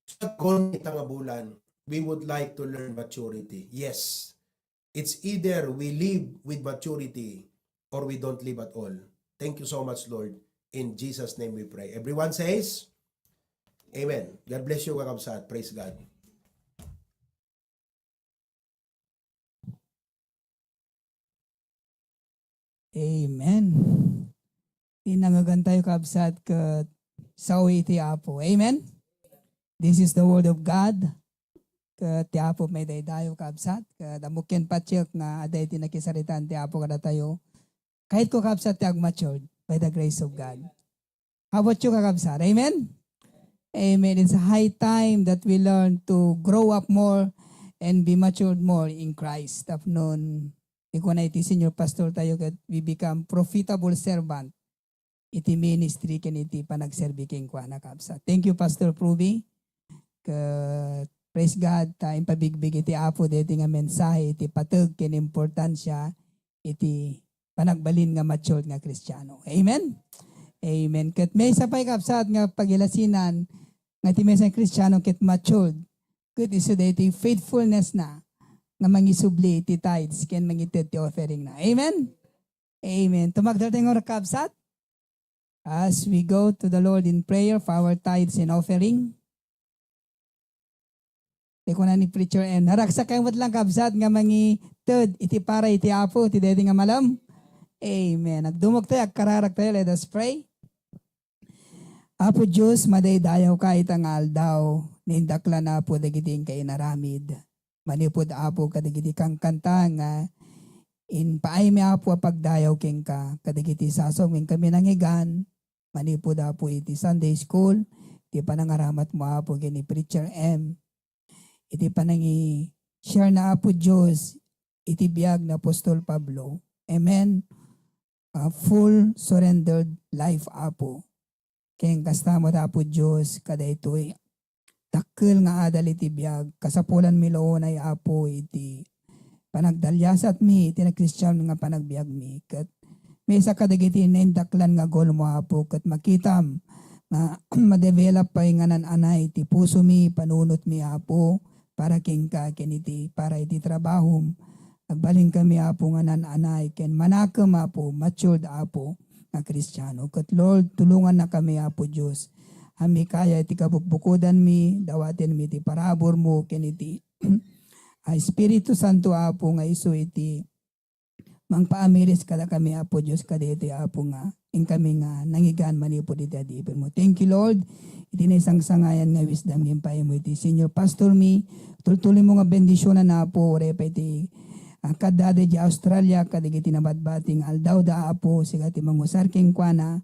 Sa kon ita nga bulan, we would like to learn maturity. Yes. It's either we live with maturity or we don't live at all. Thank you so much, Lord. In Jesus' name we pray. Everyone says, Amen. God bless you, kakabsat. Praise God. Amen. Inangegan tayo, kabsat, ket sao iti Apo. Amen? This is the word of God. Ket ti Apo maidaydayaw, kabsat. Ket ammok ken patiek nga adda iti nakisaritaan ti Apo kadatayo. Kayatko, kabsat, ti agmatured by the grace of God. How about you, kakabsat? Amen? Amen. It's high time that we learn to grow up more and be matured more in Christ. Tapnon, ikuna iti senior pastor tayo ket we become profitable servant iti ministry ken iti panagserbi kenkuana, kabsat. Thank you, Pastor Pruby. Ket praise God, ta impabigbig iti Apo daytoy nga mensahe iti pateg ken importansia iti panagbalin nga matured nga Kristiano. Amen? Amen. Ket maysa pay, kabsat, nga pagilasinan nga ti maysa nga Kristiano ket matured, ket isu daytoy faithfulness na nga mangisubli iti tithes ken mangited ti offering na. Amen? Amen. Tumagder tayo nga, kabsat. As we go to the Lord in prayer for our tithes and offering, ti kuna ni Preacher M, naragsak kayo met lang, kabsat, nga mangited iti para iti Apo ti daydi nga malem. Amen. Agdumog tayo, agkararag tayo. Let us pray. Apo Dios, madaydayawka ita nga aldaw, naindaklan, Apo, dagiti inka inaramid. Manipud, Apo, kadagiti kankanta nga impaaymi, Apo, a pagdayaw kenka, kadagiti sasao nga inkami nangigan, manipud, Apo, iti Sunday school, iti panangaramatmo, Apo, ken ni Preacher M, iti panangi-share na, Apo Dios, iti biag ni Apostol Pablo. Amen. A full surrendered life, Apo. Ken kasta met, Apo Dios, kadaytoy dakkel nga adal iti biag, kasapulanmi la unay, Apo, iti panagdaliasatmi iti nagkristian nga panagbiagmi. Ket maysa kadagiti naindaklan nga goalmo, Apo, ket makitam nga ma-develop pay nga nan-anay ti pusomi, panunotmi, Apo, para kenka ken iti, para iti trabahom. Agbalinkami, Apo, nga nan-anay ken manakem, Apo, matured, Apo, nga Kristiano. Ket Lord, tulongannakami, Apo Dios. Ammika iti kabukbukodanmi, dawatenmi iti paraburmo ken iti a Espiritu Santo, Apo, nga isu iti mangpaamiris kadakami, Apo Dios, kadaytoy, Apo, nga inkami nga nangigan manipud iti adipenmo. Thank you, Lord, iti naisangsangayan nga wisdom nga impaaymo iti senior pastor mi. Tultuloymo nga bendisionan, Apo, uray pay iti, ah, kaddada iti Australia, kadagiti nabatbati nga aldawda, Apo, sika ti mangusar kenkuana.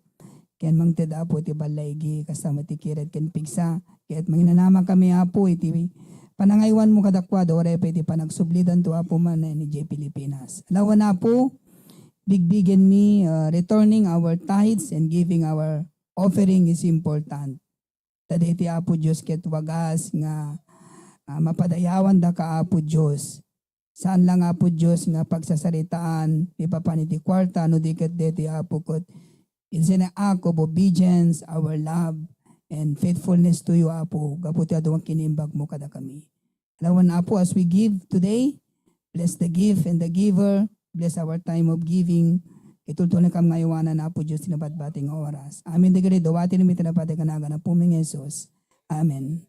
Ken mangted, Apo, iti ballaigi, kasta met ti kired ken pigsa. Ket manginanamankami, Apo, iti panangaywanmo kadakuada, uray pay iti panagsublidanto, Apo, manen idiay Pilipinas. Alawan, Apo, bigbigenmi, uh, returning our tithes and giving our offering is important. Ta daytoy, Apo Dios, ket wagas nga, ah, mapadayawandaka, Apo Dios. Saan lang, Apo Dios, nga pagsasaritaan, ipapan iti kuarta, no di ket daytoy, Apo, ket it's an act of obedience, our love, and faithfulness to you, Apo, gapu ti adu nga kinimbagmo kadakami. Alawan, Apo, as we give today, bless the gift and the giver, bless our time of giving. Itultulnakam nga aywanan, Apo Dios, ti nabatbati nga oras. Amin dagiti dawatenmi ti napateg a nagan Apomi nga Jesus. Amen.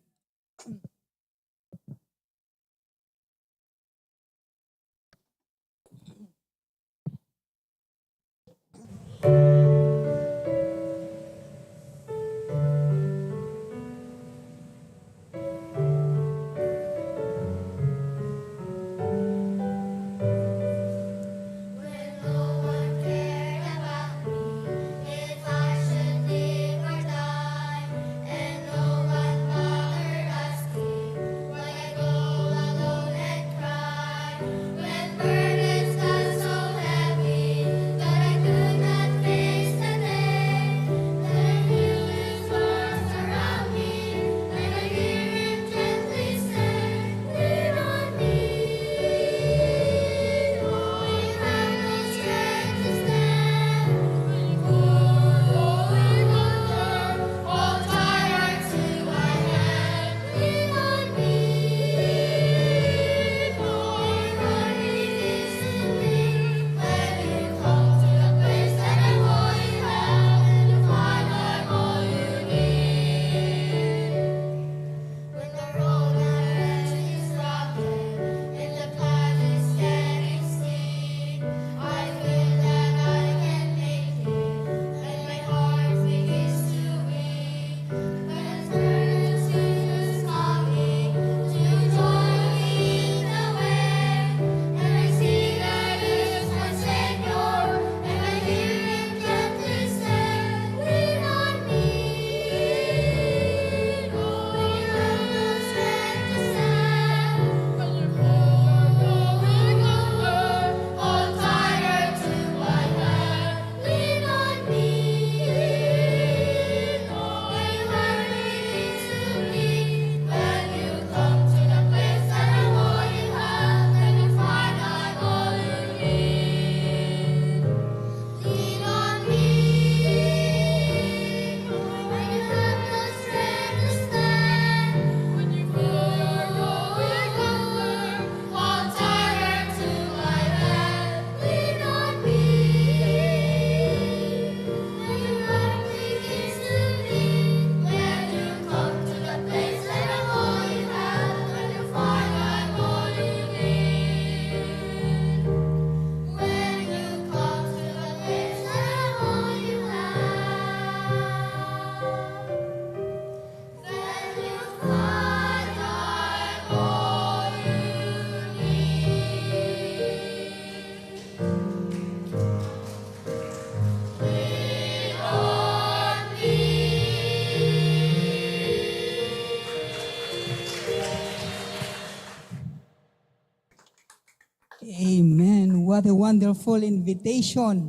What a wonderful invitation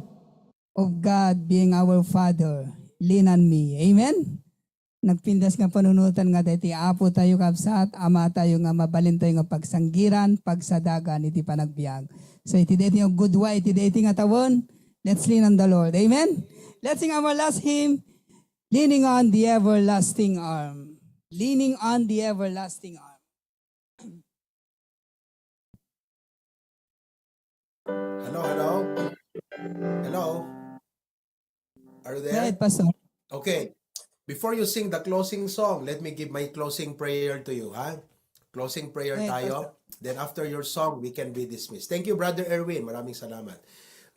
of God being our Father. Lean on me. Amen? Nagpintas nga panunotan nga daytoy Apo tayo, kabsat, Ama tayo nga mabalin tayo nga pagsanggiran, pagsadagan iti panagbiag. So, iti daytoy nga gudua, iti daytoy nga tawen, let's lean on the Lord. Amen? Let's sing our last hymn, Leaning on the Everlasting Arm. Leaning on the Everlasting Arm. Hello, hello. Hello. Are you Go ahead, there? Pastor. Okay. Before you sing the closing song, let me give my closing prayer to you, ha? Closing prayer Go ahead, tayo. Pastor. Then after your song, we can be dismissed. Thank you, Brother Erwin. Maraming salamat.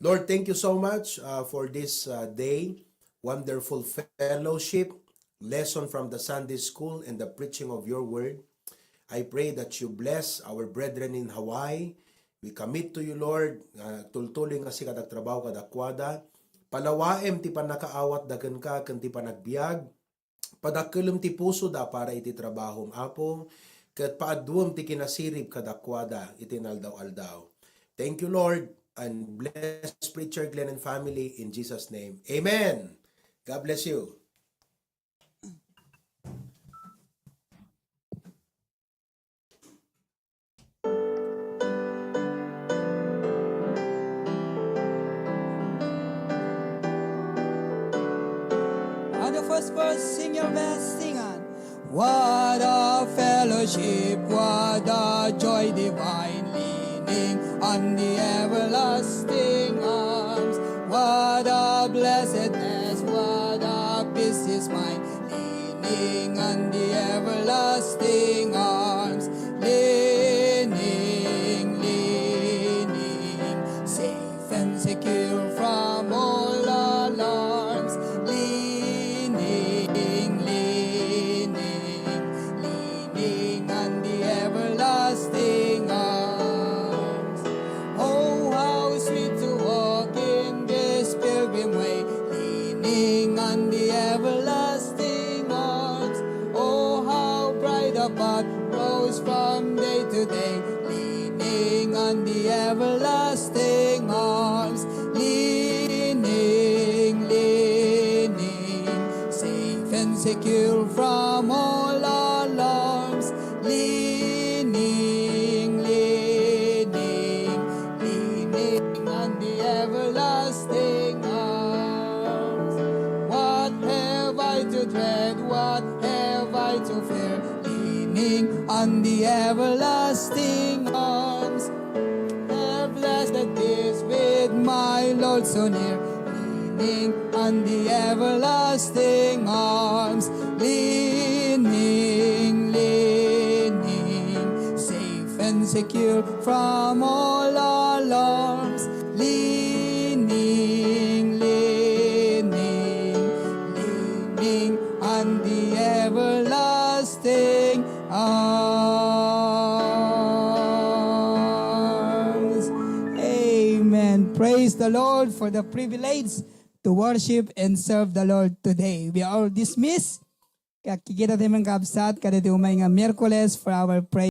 Lord, thank you so much uh, for this uh, day. Wonderful fellowship, lesson from the Sunday school, and the preaching of your word. I pray that you bless our brethren in Hawaii. We commit to you, Lord, uh, tultuloy nga sika agtrabaho kadakuada. Palawaem ti pannakaawatda kenka ken ti panagbiag. Padakkelem ti pusoda para iti trabahom, Apo, ket paadduem ti kinasirib kadakuada iti naldaw-aldaw. Thank you, Lord, and bless Preacher Glenn and family in Jesus' name. Amen. God bless you. On the first verse, sing your best, sing on. What a fellowship, what a joy divine, leaning on the everlasting arms. What a blessedness, what a peace is mine, leaning on the everlasting arms. Leaning, leaning, safe and secure from all alarms. Leaning, leaning, leaning on the everlasting arms. Oh, how sweet to walk in this pilgrim way, leaning on the everlasting arms. Oh, how bright the path grows from day to day, leaning on the everlasting arms. Leaning, leaning, safe and secure from all alarms. Leaning, leaning, leaning on the everlasting arms. What have I to dread? What have I to fear? Leaning on the everlasting arms. How blessed it is with my Lord so near, leaning on the everlasting arms, leaning, leaning, safe and secure from all alarms, leaning, leaning, leaning on the everlasting arms. Amen. Praise the Lord for the privilege to worship and serve the Lord today. We are all dismissed. Kikita tayo man, kabsat, kadagiti umay nga Miyerkules for our prayer.